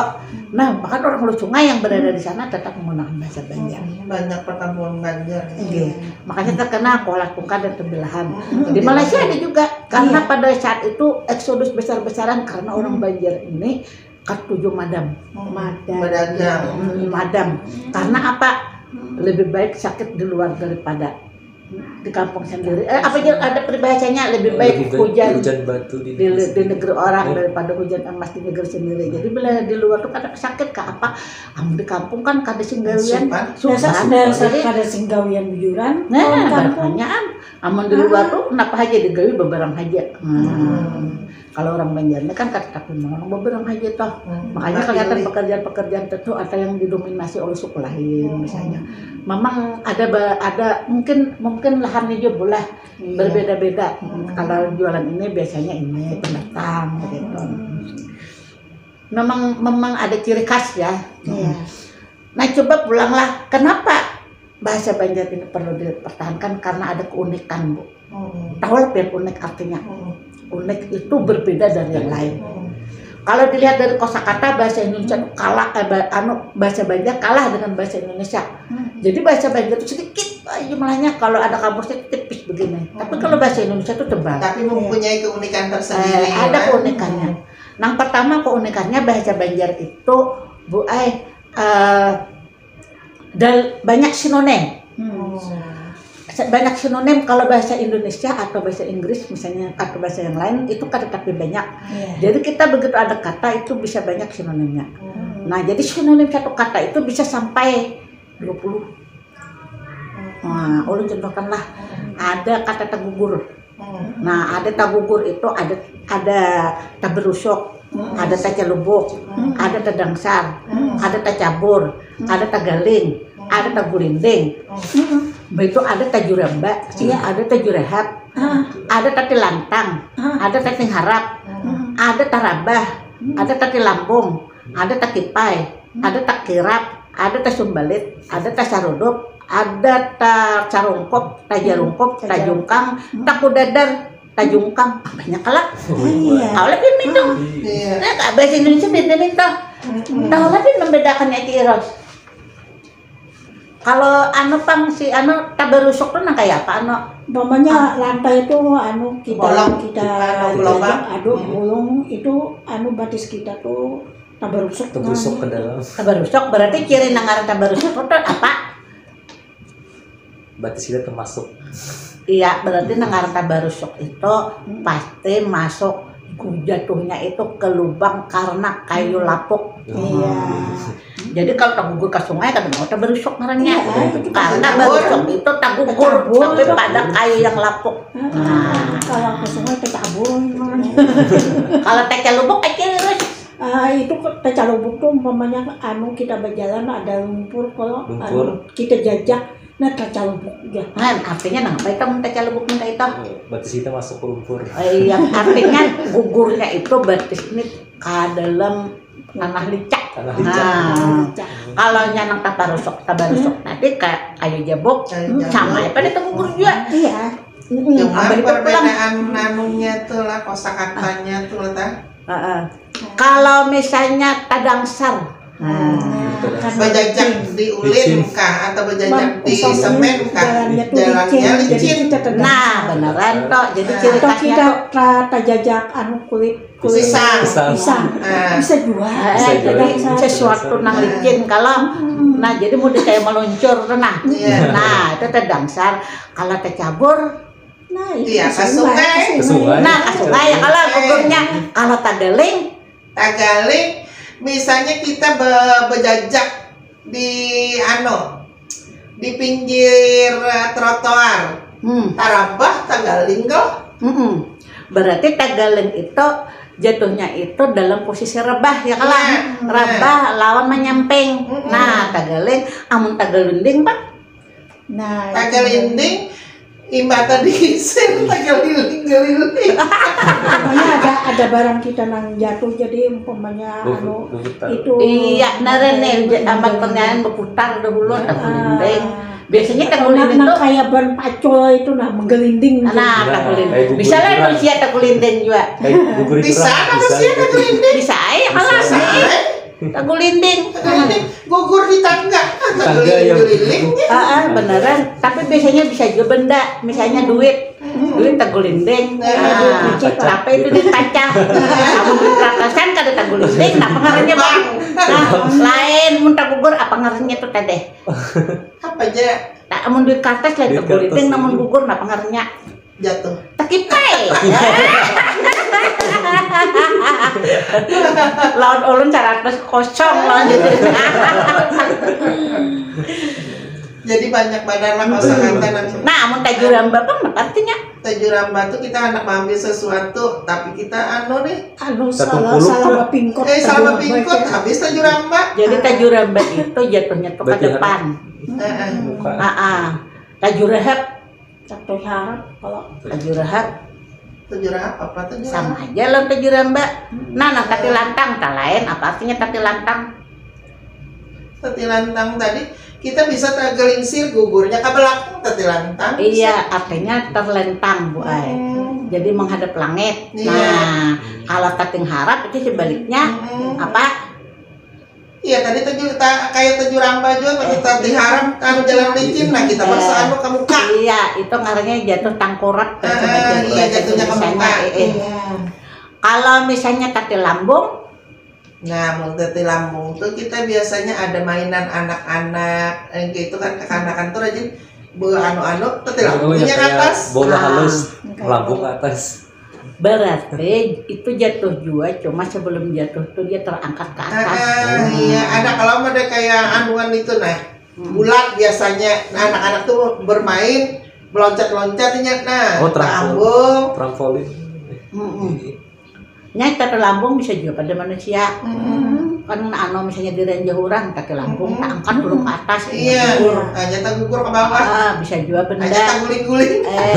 Nah, bahkan orang Hulu Sungai yang berada di sana tetap menggunakan bahasa Banjar. Hmm, banyak perkampungan Banjar. Iya. Makanya terkenal Kuala Tungkal dan Tembilahan. Hmm. Di Malaysia ada juga. Karena pada saat itu eksodus besar-besaran karena orang Banjar ini katuju madam. Madam. Berdagang. Hmm, madam. Karena apa? Lebih baik sakit di luar daripada di kampung sendiri. Eh, apa aja ada peribahasanya, lebih baik hujan batu di, di negeri orang daripada hujan emas di negeri sendiri. Jadi bila di luar tuh kada sakit kah apa? Amun di kampung kan kada singgawian. Dasar, dasar kada singgawian bujuran. Nah, amun di luar tuh kenapa aja digawi beberang aja. Hmm. Kalau orang Banjar ini kan kada tapi orang beberang aja toh. Hmm. Makanya kelihatan pekerjaan-pekerjaan tertentu ada yang didominasi oleh suku lain misalnya. Memang ada ada mungkin mungkin lahannya juga boleh berbeda-beda. Hmm. Kalau jualan ini biasanya ini pendatang gitu. Memang memang ada ciri khas ya. Iya. Nah, coba pulanglah kenapa bahasa Banjar ini perlu dipertahankan karena ada keunikan, Bu. Hmm. Tahu lah pian unik artinya. Hmm. Unik itu berbeda dari yang lain. Hmm. Kalau dilihat dari kosakata bahasa Indonesia itu kalah eh, ba- anu bahasa Banjar kalah dengan bahasa Indonesia. Hmm. Jadi bahasa Banjar itu sedikit eh, jumlahnya kalau ada kamusnya tipis begini. Tapi kalau bahasa Indonesia itu tebal. Tapi mempunyai keunikan tersendiri. Eh, ada keunikannya. Yang pertama keunikannya bahasa Banjar itu Bu eh eh, dal banyak sinonim. Hmm. Banyak sinonim kalau bahasa Indonesia atau bahasa Inggris misalnya atau bahasa yang lain itu kan tetapi banyak. Iya. Jadi kita begitu ada kata itu bisa banyak sinonimnya. Hmm. Nah, jadi sinonim satu kata itu bisa sampai dua puluh. Nah, ulun contohkanlah ada kata tagugur. Hmm. Nah, ada tagugur itu ada ada taberusuk, hmm, ada tacalubuk, hmm, ada tadangsar, hmm, ada tacabur, hmm, ada tagaling, hmm, ada tagulinding. Hmm. Begitu ada tajuramba, iya, ada tajurahap, hmm, ada tatilantang, hmm, ada tatingharap, hmm, ada tarabah, hmm, ada tatilambung, ada takipai, ada takirap, ada tasumbalit, ada tasarudup, ada tacarungkup, tajarungkup, hmm, tajungkang, hmm, takudadar, tajungkang. Banyak kala. Iya. Tahu lah pian itu. Iya. Nah, bahasa Indonesia beda nih toh. Mm-mm. Tahu lah pian membedakannya Ci Iros. Kalau anu pang si anu tabarusuk tuh nang kayak apa anu? Umpamanya lantai itu anu kita bolong, kita anu, gelombang. Aduh, hmm, bolong itu anu batis kita tuh tabarusuk. Tabarusuk ke dalam. Tabarusuk berarti ciri nang ngaran tabarusuk itu apa? Batis kita termasuk. Iya, berarti nang ngaran tabarusuk itu pasti masuk jatuhnya itu ke lubang karena kayu lapuk. Iya. Jadi kalau tagugur ke sungai kada mau tabarusuk ngarannya. Iya, karena tabarusuk itu tagugur tapi pada kayu yang lapuk. Nah, kalau ke sungai tacabur. Kalau tacalubuk kecil terus. Ah, itu tacalubuk tuh umpamanya anu kita berjalan ada lumpur kalau anu kita jajak. Nah, tacalubuk ya. Nah, artinya nang apa itu mun tacalubuk mun itu? Batis kita masuk ke lumpur. Eh, iya, artinya gugurnya itu batis ini ke dalam tanah licak. Tanah licak. Nah, kalau nyanang taparusuk, tabarusuk nanti kayak kayu jabuk. Kayu jabuk. Sama apa itu gugur juga. Iya. Cuma perbedaan anunya tuh lah, kosakatanya tuh lah. Heeh. Kalau misalnya tadangsar, nah, bajajak di ulin kah atau bajajak di semen kah? Jalannya licin. Nah, beneran toh. Jadi ciri khasnya tuh tajajak anu kulit pisang. Pisang. Bisa juga. Eh, jadi sesuatu nang licin kalau nah jadi mudah kayak meluncur tuh nah. Nah, itu tadangsar. Kalau tacabur Nah, iya, ke sungai. Ke sungai. Nah, ke sungai ya kalau gugurnya. Kalau tagaling, tagaling misalnya kita be, bejajak di anu di pinggir eh, trotoar. Hmm. Tarabah tagaling kah? Hmm. Berarti tagaling itu jatuhnya itu dalam posisi rebah ya kalau ya, rebah lawan menyamping. Hmm. Nah, tagaling amun tagalunding pak. Nah, tagalinding Imbah tadi sir tegeliling-geliling. Pokoknya ada ada barang kita nang jatuh, jadi umpamanya anu itu. Iya, nara nih amat pertanyaan berputar dahulu, tak berlinding. Biasanya tak Nah, berlinding nah, tuh. Kayak ban pacul itu nah menggelinding. Nah, tak berlinding. Kayak gugur Bisa lah jurang. Rusia tak berlinding juga. Kayak gugur Bisa jurang. manusia tegeliling. Bisa aja kalah sih. Tak berlinding. Tegeliling, gugur di tangga. Tangga yang Tegeliling. Ah, ah, beneran. Tapi biasanya bisa juga benda, misalnya duit. Duit tegulinding. Nah, apa itu duit kaca? Kamu duit ratasan kada tegulinding, nah pengaruhnya bang. Nah, lain mun tegugur apa ngarannya tuh tadeh? Apa aja Nah, amun duit kertas lain Duit tegulinding, kertas. Namun gugur napa ngarannya? Jatuh. Tekipai. Lawan ulun saratus kosong lawan. Jadi banyak banar lah kosakata nang. Nah, amun tajuramba pang napa artinya? Tajuramba tuh kita hendak mengambil sesuatu tapi kita anu nih Anu Satu salah puluh salah lah. bapingkot. eh salah bingkot habis tajuramba. Jadi tajuramba itu jatuhnya tuh ke Berarti depan. Heeh. Muka. Ah, ah. Tajurahap, Tapi harap kalau tajurahap Tajuramba apa tuh? Sama aja lawan tajuramba. Nah, nah tati lantang, tak lain apa artinya tati lantang? Tati lantang tadi kita bisa tergelincir gugurnya ke belakang tati lantang. Iya, artinya terlentang, Bu Ai. Jadi menghadap langit. Iya. Nah, kalau tating harap itu sebaliknya Mm-mm. apa? Iya tadi tuh juga ta- kayak tajuramba juga pada tati harap anu jalan licin nah kita paksa anu ke muka. Iya, itu ngarannya jatuh tangkurak. Ah, iya, jatuhnya ke muka. Eh, eh. Iya. Kalau misalnya tati lambung, Nah, mun tati lambung tuh kita biasanya ada mainan anak-anak, yang kayak itu kan kekanakan tuh rajin bawa anu-anu, tati lambungnya ke atas. Bola Ah. Halus, melambung ke atas. Berarti itu jatuh jua, cuma sebelum jatuh tuh dia terangkat ke atas. Ah, iya, ada kalau ada kayak anuan itu nah, bulat biasanya. Nah, anak-anak tuh bermain meloncat-loncat ingat nah, Oh, trampolin. Lambung. Trampolin. Mm-mm. Nya tati lambung bisa juga pada manusia. Kan anu misalnya diranjah orang, tati lambung tak angkat dulu ke atas. Iya, Gugur. Hanya tak gugur ke bawah. Ah, bisa juga benda. Hanya tak guling-guling. Eh,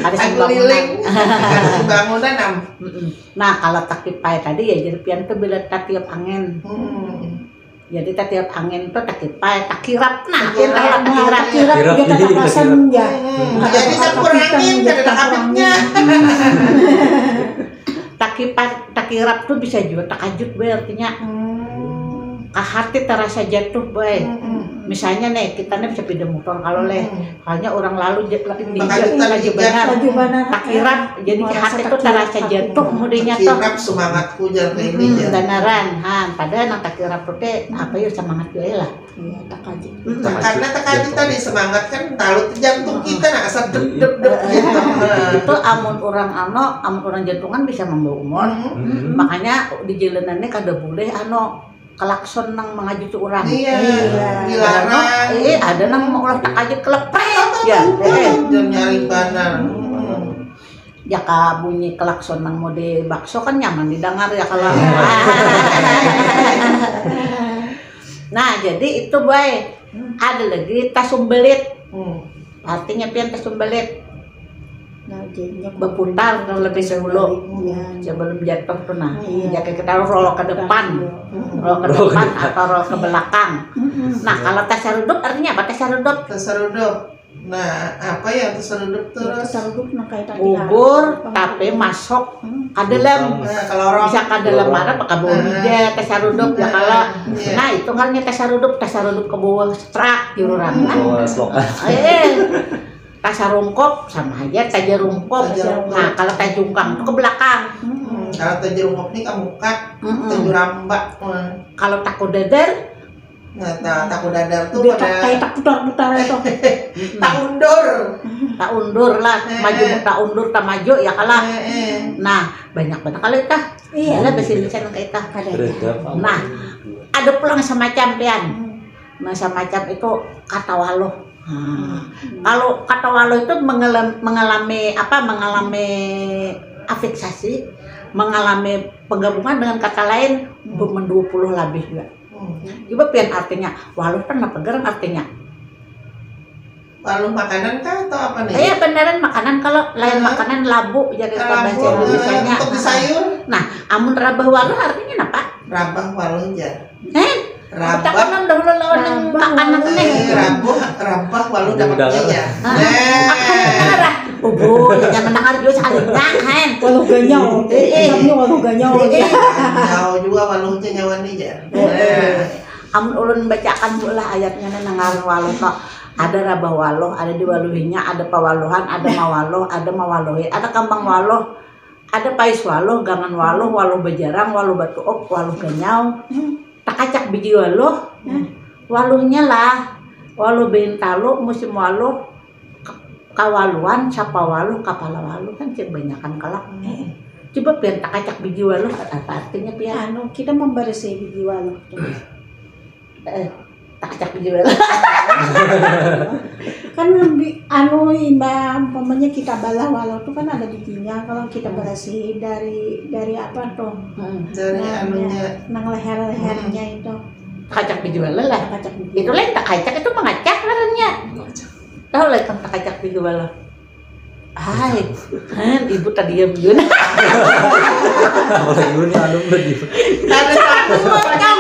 ada Tak simbangunan. guliling. Ada simbangunan am. Mm-mm. Nah, kalau takipai tadi ya jadi pian tuh bila tatiup angin. Hmm. Jadi tatiup angin tuh takipai, takirap. Nah, pian tahu lah takirap. Kirap Kirap, kita iya, tapasan kirap. Ya. Hmm, jadi tak kurangin kada ada kapitnya. Takipai, takirap tuh bisa juga takajut, Boy, artinya. Hmm. Kahati terasa jatuh, Boy. Hmm. Misalnya nih, kita nih sepeda motor kalau leh. Hanya orang lalu je- ini Bakal je- kita laju bijak. benar. Laju benar. Takirap, jadi Merasa hati tuh takirap terasa hati. Jatuh mudinya tuh. Kirap semangatku jar kayak ini Hmm, jar. Beneran, ha, padahal nang takirap tuh teh apa ya semangat juga lah. Iya, takajut. Nah, karena tekajut tadi semangat kan talut jantung kita nah asal dep dep dep gitu. Itu amun orang ano, amun orang jantungan bisa membawa umur. Hmm. Makanya di jalanannya kada boleh ano klakson nang mengajut orang. Iya, Iya. dilarang. Eh, ada nang mau ulah takajut kelepret ya. Eh. Dan nyari banar. Hmm. Jaka bunyi klakson nang mau di bakso kan nyaman didengar ya kalau. Nah, jadi itu, Boy. Ada lagi tasumbelit. Hmm. Artinya pian tasumbelit Nah, jadinya berputar terlebih dahulu Iya. sebelum jatuh tuh nah. Iya. Jadi kita roll ke depan, Iya. roll ke depan atau roll ke belakang. Nah, kalau tasarudup artinya apa tasarudup? Tasarudup. Nah, apa ya tasarudup Ya, terus? tasarudup nah kayak tadi Gugur harap. Tapi masuk ke dalam. Nah, kalau orang Bisa ke dalam mana pakai bau hija tasarudup ya kalau. Iya. Nah, itu ngarannya tasarudup, tasarudup ke bawah strak jururang. Bawa selokan. Eh, tasarungkup sama aja tajarungkup. Tajarungkup. Nah, kalau tajungkang itu ke belakang. Hmm, kalau tajarungkup nih ke muka, Mm-mm. tajuramba. Wah. Kalau takudadar, Nah, ta- takudadar tuh Udah pada kayak tak putar-putar itu. taundur. taundur lah, Eh, maju eh. Taundur, tamajo ya kalah. Eh, eh. Nah, banyak banget kalau itu. Iya. Ada bahasa Indonesia nang kayak itu. Ada. Redap. Nah, ada pulang semacam pian. Nah, semacam itu kata waluh. Nah, kalau kata waluh itu mengalami, mengalami apa? Mengalami afiksasi, mengalami penggabungan dengan kata lain bermen dua puluh lebih juga. Hmm. Coba pian artinya, waluh kan apa gerang artinya? Waluh makanan kah atau apa nih? Eh, beneran makanan kalau lain makanan labu jadi kalau bahasa Indonesianya. Untuk di sayur? Nah, amun rabah waluh artinya apa? Rabah waluh ya. Eh, rabah. Kita dahulu lawan yang makanan nih. Eh, rabah, rabah waluh dapatnya ya. Nah. Ubu, jangan mendengar juga sekalinya, kan. Waluh ganyau. Eh, eh. Waluh ganyau. Eh, eh. Ganyau juga waluhnya nyawa nih ya. Nah. Amun ulun bacakan dulu lah ayatnya nih nang ngaran waluh tuh. Ada rabah waluh, ada diwaluhinya, ada pawaluhan, ada mawaluh, ada mawaluhi, ada kambang waluh, ada pais waluh, gangan waluh, waluh bajarang, waluh batuup, waluh ganyau. Takacak biji waluh, waluhnya lah, waluh bahintalu, musim waluh, kawaluan, sapa waluh, kapala waluh kan cek banyakan kelak. Coba pian takacak biji waluh, apa artinya pian? Anu, kita membersihi biji waluh. Eh, takacak biji waluh. Kan lebih anu imbah umpamanya kita balah waluh tuh kan ada bijinya kalau kita bersihi dari dari apa tuh? Hmm. Dari nah, anunya. Nang leher-lehernya hmm. Itu. Takacak biji waluh lah. Takacak biji. Itu lain takacak itu mengacak ngarannya. Tahu lah tentang kacak tiga bala. Hai, kan ibu tadi yang jun. Kalau ibu ni anu lagi. Ada satu orang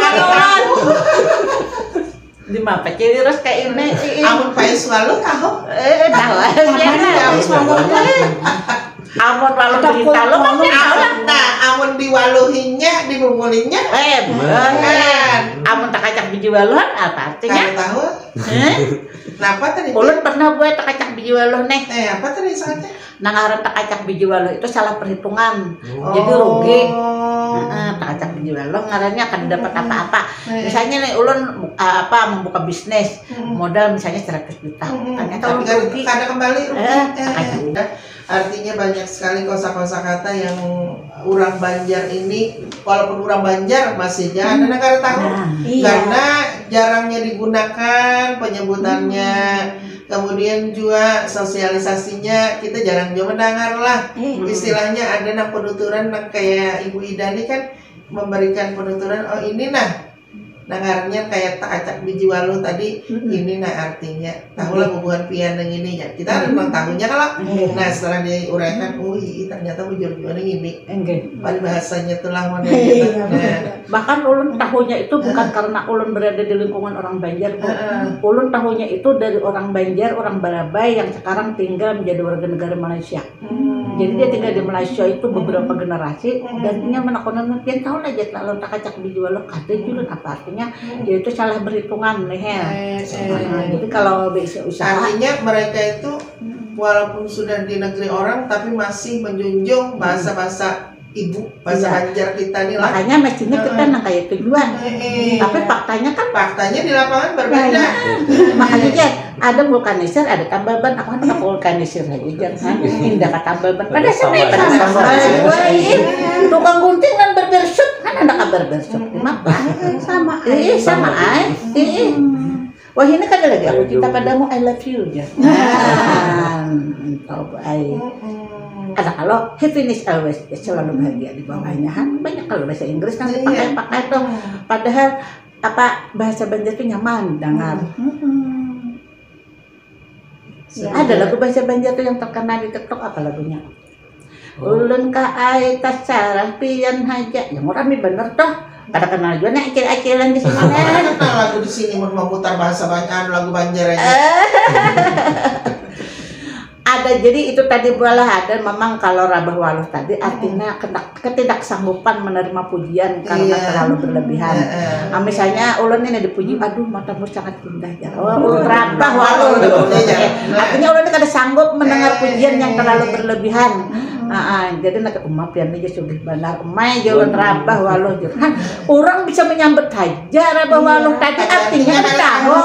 di mapa cili terus kayak ini. Amun pais walu tahu. Eh, tahu. Amun walu berita lo kan tahu lah. Nah, amun diwaluhinya, dibumulinya. Eh, bukan. Amun takacak biji waluhan apa artinya? Tahu. Hah? Napa tadi? Ulun pernah buat takacak biji waluh nih. Eh, apa tadi soalnya? Nang ngaran takacak biji waluh itu salah perhitungan. Oh. Jadi rugi. Heeh, takacak biji waluh ngarannya akan dapat apa-apa. Eh. Misalnya nih ulun uh, apa membuka bisnis, hmm. Modal misalnya seratus juta. Hmm. Ternyata tapi kan rugi. Kada kembali rugi. Eh, eh. Artinya banyak sekali kosa-kosa kata yang orang Banjar ini, walaupun orang Banjar masih jangan hmm. Negara tahu nah, iya. Karena jarangnya digunakan penyebutannya hmm. Kemudian juga sosialisasinya kita jarang juga mendengar lah hmm. Istilahnya ada nang penuturan nang kayak Ibu Ida nih kan memberikan penuturan oh ini nah Nah ngarannya kayak tak acak biji waluh tadi mm-hmm. Ini nah artinya tahulah mm-hmm. Bubuhan pian yang ini ya kita mm-hmm. Memang tahunya kalau mm-hmm. Nah setelah diuraikan oh iya ternyata bujur juga nih ini okay. Peribahasanya tuh lah mana iya, nah. Bahkan ulun tahunya itu bukan uh-huh. Karena ulun berada di lingkungan orang Banjar uh-huh. Ulun tahunya itu dari orang Banjar orang Barabai yang sekarang tinggal menjadi warga negara Malaysia Hmm. Jadi dia tinggal di Malaysia itu beberapa hmm. Generasi hmm. Dan dia menekonan dia tahu lah jadi lalu tak kacak biji walau kata hmm. Julun apa artinya hmm. Yaitu salah berhitungan nih ya. Eh, eh. Nah, jadi kalau bisa usaha. Artinya mereka itu hmm. Walaupun sudah di negeri orang tapi masih menjunjung hmm. Bahasa-bahasa ibu bahasa iya. Banjar kita nih lah. Makanya mestinya kita uh, nang kayak tujuan. Eh, eh. Tapi faktanya kan faktanya di lapangan berbeda. Nah, iya. Makanya dia ada vulkanisir, ada tambal ban. Aku kan vulkanisir aja jangan pindah ke tambal ban. Pada sama, sama, sama. Tukang gunting kan berbersut, kan ada kabar bersut. Kenapa? Sama. Iya, sama ay. Iya. Wah ini kan lagi aku cinta padamu I love you ya. Nah, tahu ay. Ada kalau he finish always ya, selalu bahagia di bawahnya kan banyak kalau bahasa Inggris kan dipakai-pakai tuh padahal apa bahasa Banjar tuh nyaman dengar. Ya. Ada lagu bahasa Banjar tuh yang terkenal di TikTok apa lagunya? Ulun ka ai tasarah pian haja. Yang rami bener tuh. Kada kenal juga nih acil-acilan di sini. Nah, lagu di sini mau memutar bahasa banyak lagu Banjar aja. Ada jadi itu tadi bualah ada memang kalau rabah waluh tadi artinya ketidaksanggupan menerima pujian karena iya. Terlalu berlebihan. Iya. Nah, misalnya ulun ini dipuji, aduh matamu sangat indah ya. Oh, ulun rabah waluh. Iya. Artinya ulun ini kada sanggup mendengar pujian yang terlalu berlebihan. Nah, jadi nak uma pian aja sugih benar. Umai aja ulun rabah waluh. Kan orang bisa menyambut aja rabah waluh tadi artinya kada tahu.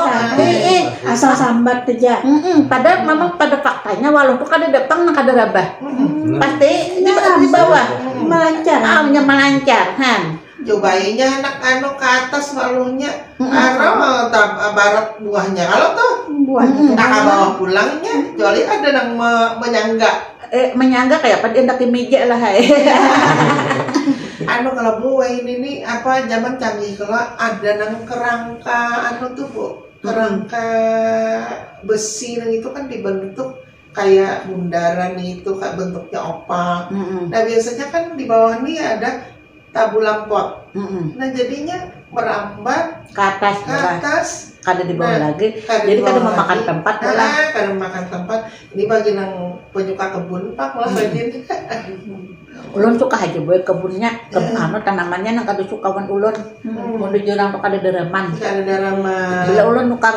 Iya. Asal sambat aja. Padahal memang pada faktanya waluh tuh kada datang nang kada rabah. Hmm. Pasti di, di bawah. Melancar. Ah, nya melancar, han. Jubainya anak anu ke atas waluhnya. Hmm. Arah barat buahnya. Kalau tuh buahnya. Nah, ke bawah pulangnya. Kecuali ada nang me menyangga. Eh, menyangga kayak apa dia di meja lah, hai. Anu kalau bu, ini nih apa zaman canggih kalau ada nang kerangka anu tuh bu. Kerangka besi nang itu kan dibentuk kayak bundaran itu, kayak bentuknya oval. Mm-mm. Nah, biasanya kan di bawah nih ada tabulampot. Mm-mm. Nah, jadinya merambat ke atas, ke atas, kada di bawah lagi. Nah, jadi kada memakan tempat lah. Kada memakan tempat. Ini bagi nang penyuka kebun pang lah, rajin. Ulun suka aja buat kebunnya, kebun anu tanamannya nang kada suka wan ulun. Hmm. Mun di jurang tu kada daraman. Kada daraman. Bila ulun nukar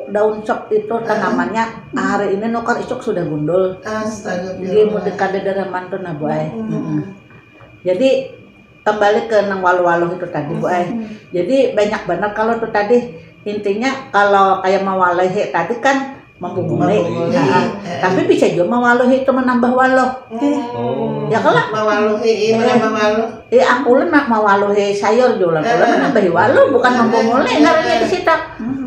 daun sop itu tanamannya, hari ini nukar, isuk sudah gundul. Astaga. Jadi mun kada daraman tu nah, buai. Hmm. Jadi kembali ke nang waluh-waluh itu tadi, buai. Hmm. Jadi banyak banar kalau tu tadi, intinya kalau kayak mawalihi tadi kan mambunguli. Mambunguli. Nah, tapi bisa juga mawaluhi itu menambah waluh. Hmm. Ya kalo? Mawaluhi, iya, menambah waluh. Eh, aku ulun ma-, mawaluhi sayur jua ulun. Ulun menambahi waluh, bukan mambunguli ngarannya di situ.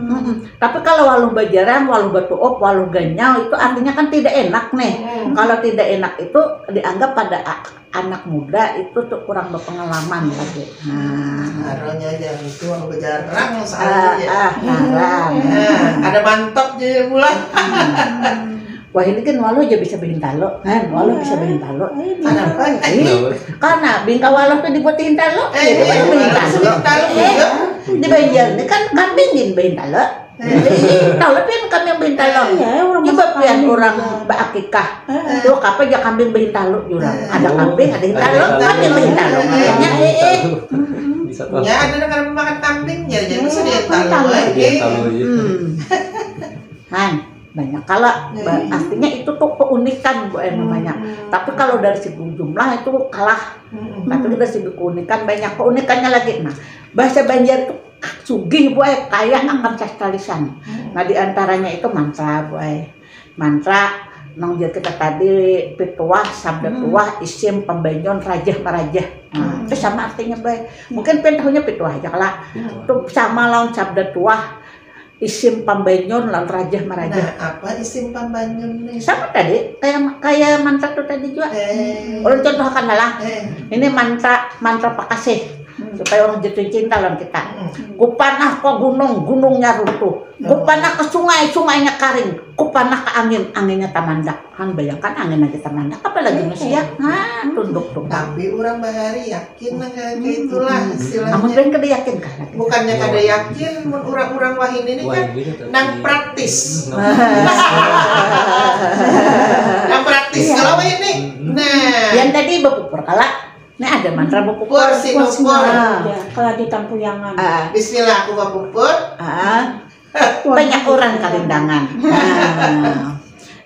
Mm-mm. Tapi kalau waluh bajarang, waluh batuup, waluh ganyau, itu artinya kan tidak enak nih. Hmm. Kalau tidak enak itu dianggap pada a-, anak muda itu tuh kurang berpengalaman lagi. Nah. Ngarannya aja itu waluh bajarang soalnya. Ah, ya. Ah, ngaran. Nah, ada mantap jadi pula. Hmm. Wah, ini kan waluh aja bisa bahintalu. Kan, waluh bisa bahintalu. Kenapa? Ih, karena bingka waluh tuh dibuat hintalu. Eh, jadi iya, waluh bisa bahintalu. Hintalu juga. Eh, di Banjar ini kan kambing gin bahintalu. Eh. Ih, tahu lah pian kambing bahintalu. Iya, orang coba masak pian kambing orang juga. Baakikah. Eh. Tuh, kapa aja kambing bahintalu jurang. Eh. Ada kambing, ada hintalu, ada hintalu. Kambing bahintalu. Iya. Kayaknya, eh, eh. Bisa tahu. Ya, ada nang kada makan kambing, ya, jadi bisa dihintalu lagi. Dihintalu, iya. Hmm. Han, banyak kala. Ba-, artinya itu tuh keunikan, buai, namanya. Hmm. Tapi kalau dari segi jumlah itu kalah. Hmm. Tapi dari segi keunikan banyak. Keunikannya lagi, nah, bahasa Banjar itu sugih, buai, kaya akan sastra lisan. Hmm. Nah, di antaranya itu mantra, buai. Mantra, nang ujar kita tadi, pituah, sabda tuah, isim, pambanyun, rajah, marajah. Nah, itu sama artinya, buai. Mungkin pian tahunya pituah aja kala. Hmm. Itu sama lawan sabda tuah, isim pambanyun lawan rajah marajah. Nah, apa isim pambanyun nih? Sama tadi, kayak, kayak mantra tuh tadi juga. Eh. Ulun contohkan lah. Eh. Ini mantra, mantra pakasih. Hmm. Supaya orang jatuh cinta lawan kita. Hmm. Kupanah ka gunung, gunungnya runtuh. Oh. Kupanah ka sungai, sungainya karing. Kupanah ka angin, anginnya tamandak. Han, bayangkan angin aja tamandak, apalagi manusia. Nah, tunduk tuh. Tapi urang bahari yakin nang kaya, kaya itulah istilahnya. Amun pian kada yakin kah lagi? Bukannya kada yakin, mun urang-urang wahini ni kan nang praktis. Nang praktis kalau wahini. Nah. Yang tadi bapupur kala. Nah, ada mantra bapupur. Pur, sinupur. Ah. Ya, kalau di Tampuyangan. Ah. Bismillah, aku bapupur. Ah. Banyak orang karindangan. Nah,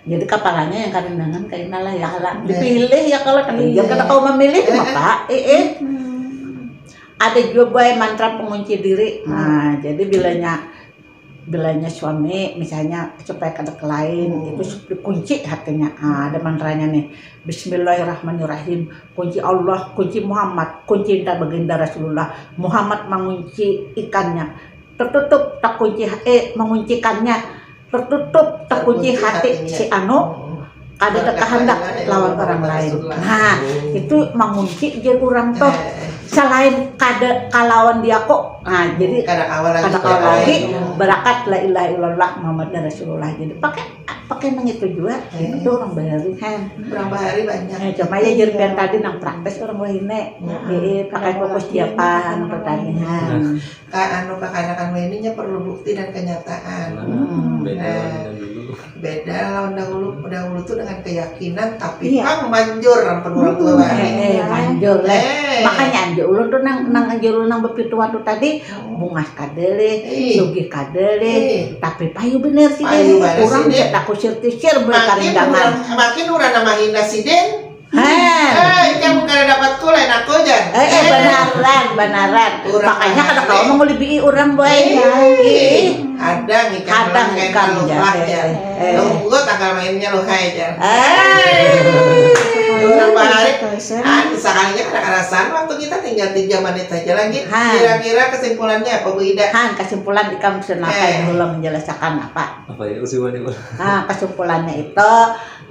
jadi kapalanya yang karindangan kaina lah ya, lah. Dipilih ya kalau, tapi dia kada tahu memilih, maka, eh, eh. Hmm. Ada juga, buai, mantra pengunci diri. Hmm. Nah, jadi bilanya, bilanya suami misalnya supaya kada ke lain, itu dikunci hatinya. Ah, ada mantranya nih. Bismillahirrahmanirrahim. Kunci Allah, kunci Muhammad, kunci Baginda Rasulullah. Muhammad mengunci ikannya. Tertutup, takunci, eh, menguncikannya. Tertutup, takunci hati si anu, kada takahandak lawan orang lain. Nah, itu mengunci jar urang tuh. Selain kada kalawan diaku, nah, jadi kada kawa lagi, berakat la ilaha illallah Muhammad Rasulullah. Jadi pakai, pakai nang itu jua. Itu urang bahari, han. Urang bahari banyak. Eh, cuma ya jar pian tadi nang praktis urang wahini. Heeh, pakai kukus jiapan, pertanian. Ka-, anu, kakanakan wahini nya perlu bukti dan kenyataan. Nah, beda lawan dahulu. Beda lawan dahulu. Dahulu tuh dengan keyakinan, tapi pang manjur ampun urang tua wahini. Eh, eh, manjur lah. Eh. Makanya jar ulun tuh nang, nang jar ulun nang bapituah tuh tadi, bungas kada lih, sugih kada lih, tapi payu banar sidin. Payu banar sidin. Urang cak takusir-kisir berkarindangan. Makin urang, makin urang nang mahina sidin, Heh. Eh, ikam kada dapat ku lain aku jar. Eh, eh, banaran, banaran. Makanya kada kawa mangulibi'i urang, boy. Eh, hadang ikam, hadang ikam jar. Eh, eh. Tunggu tanggal mainnya, luhai jar. Eh. Urang bahari, ah, sakalinya kada karasan waktu kita tinggal tiga menit saja lagi. Kira-kira kesimpulannya apa, Bu Ida? Han, kesimpulan ikam senapa dulu menjelaskan apa? Apa ya, kesimpulannya, Bu? Nah, kesimpulannya itu,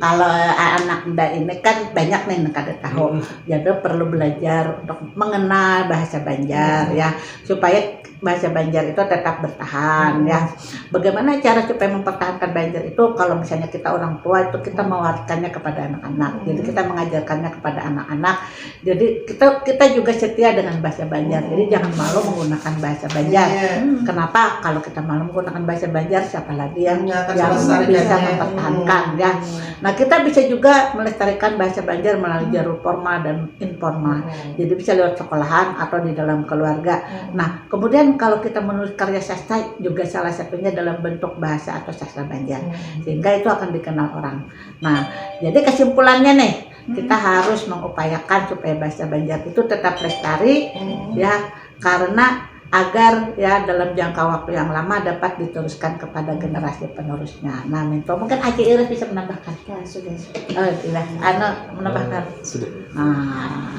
Kalau anak muda ini kan banyak nih yang kada tahu. Hmm. Jadi perlu belajar untuk mengenal bahasa Banjar, hmm, ya, supaya bahasa Banjar itu tetap bertahan, hmm, ya. Bagaimana cara supaya mempertahankan Banjar itu? Kalau misalnya kita orang tua itu kita mewariskannya kepada anak-anak. Jadi, hmm, kita mengajarkannya kepada anak-anak. Jadi kita kita juga setia dengan bahasa Banjar. Jadi, hmm, jangan malu menggunakan bahasa Banjar. Iya. Hmm. Kenapa? Kalau kita malu menggunakan bahasa Banjar, siapa lagi yang, yang akan, yang melestarikannya, bisa mempertahankan, hmm, ya? Hmm. Nah, kita bisa juga melestarikan bahasa Banjar melalui, hmm, jalur formal dan informal. Hmm. Jadi, bisa lewat sekolahan atau di dalam keluarga. Hmm. Nah, kemudian kalau kita menulis karya sastra juga salah satunya dalam bentuk bahasa atau sastra Banjar. Hmm. Sehingga itu akan dikenal orang. Nah, jadi kesimpulannya nih, kita, hmm, harus mengupayakan supaya bahasa Banjar itu tetap lestari, hmm, ya, karena agar, ya, dalam jangka waktu yang lama dapat diteruskan kepada generasi penerusnya. Nah, Minto, mungkin Aji Iris bisa menambahkan. Ya, sudah, sudah. Oh, tidak. Anu, menambahkan. Eh, sudah. Nah,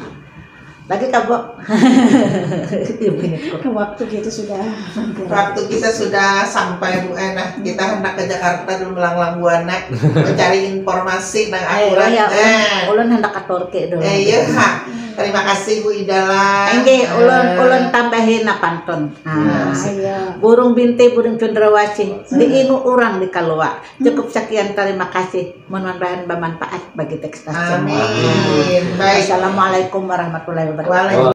lagi, Kak, Bu? Iya, benar, kok. Waktu kita sudah, waktu kita sudah sampai, Bu. Eh, nah, kita hendak ke Jakarta dulu, melanglang buana, mencari informasi nang, eh, akurat, oh ya, ulun, nah, ulun hendak ke Turki dulu. Eh, iya, ha. Terima kasih, Bu Ida lah. Inggih, ulun, eh, ulun tambahi nah pantun. Nah, iya, burung binti, burung cendrawasih, diingu urang di Kalua. Cukup sekian, terima kasih. Mudah-mudahan bermanfaat bagi teks. Amin. Baik. Assalamualaikum warahmatullahi wabarakatuh. Waalaikumsalam.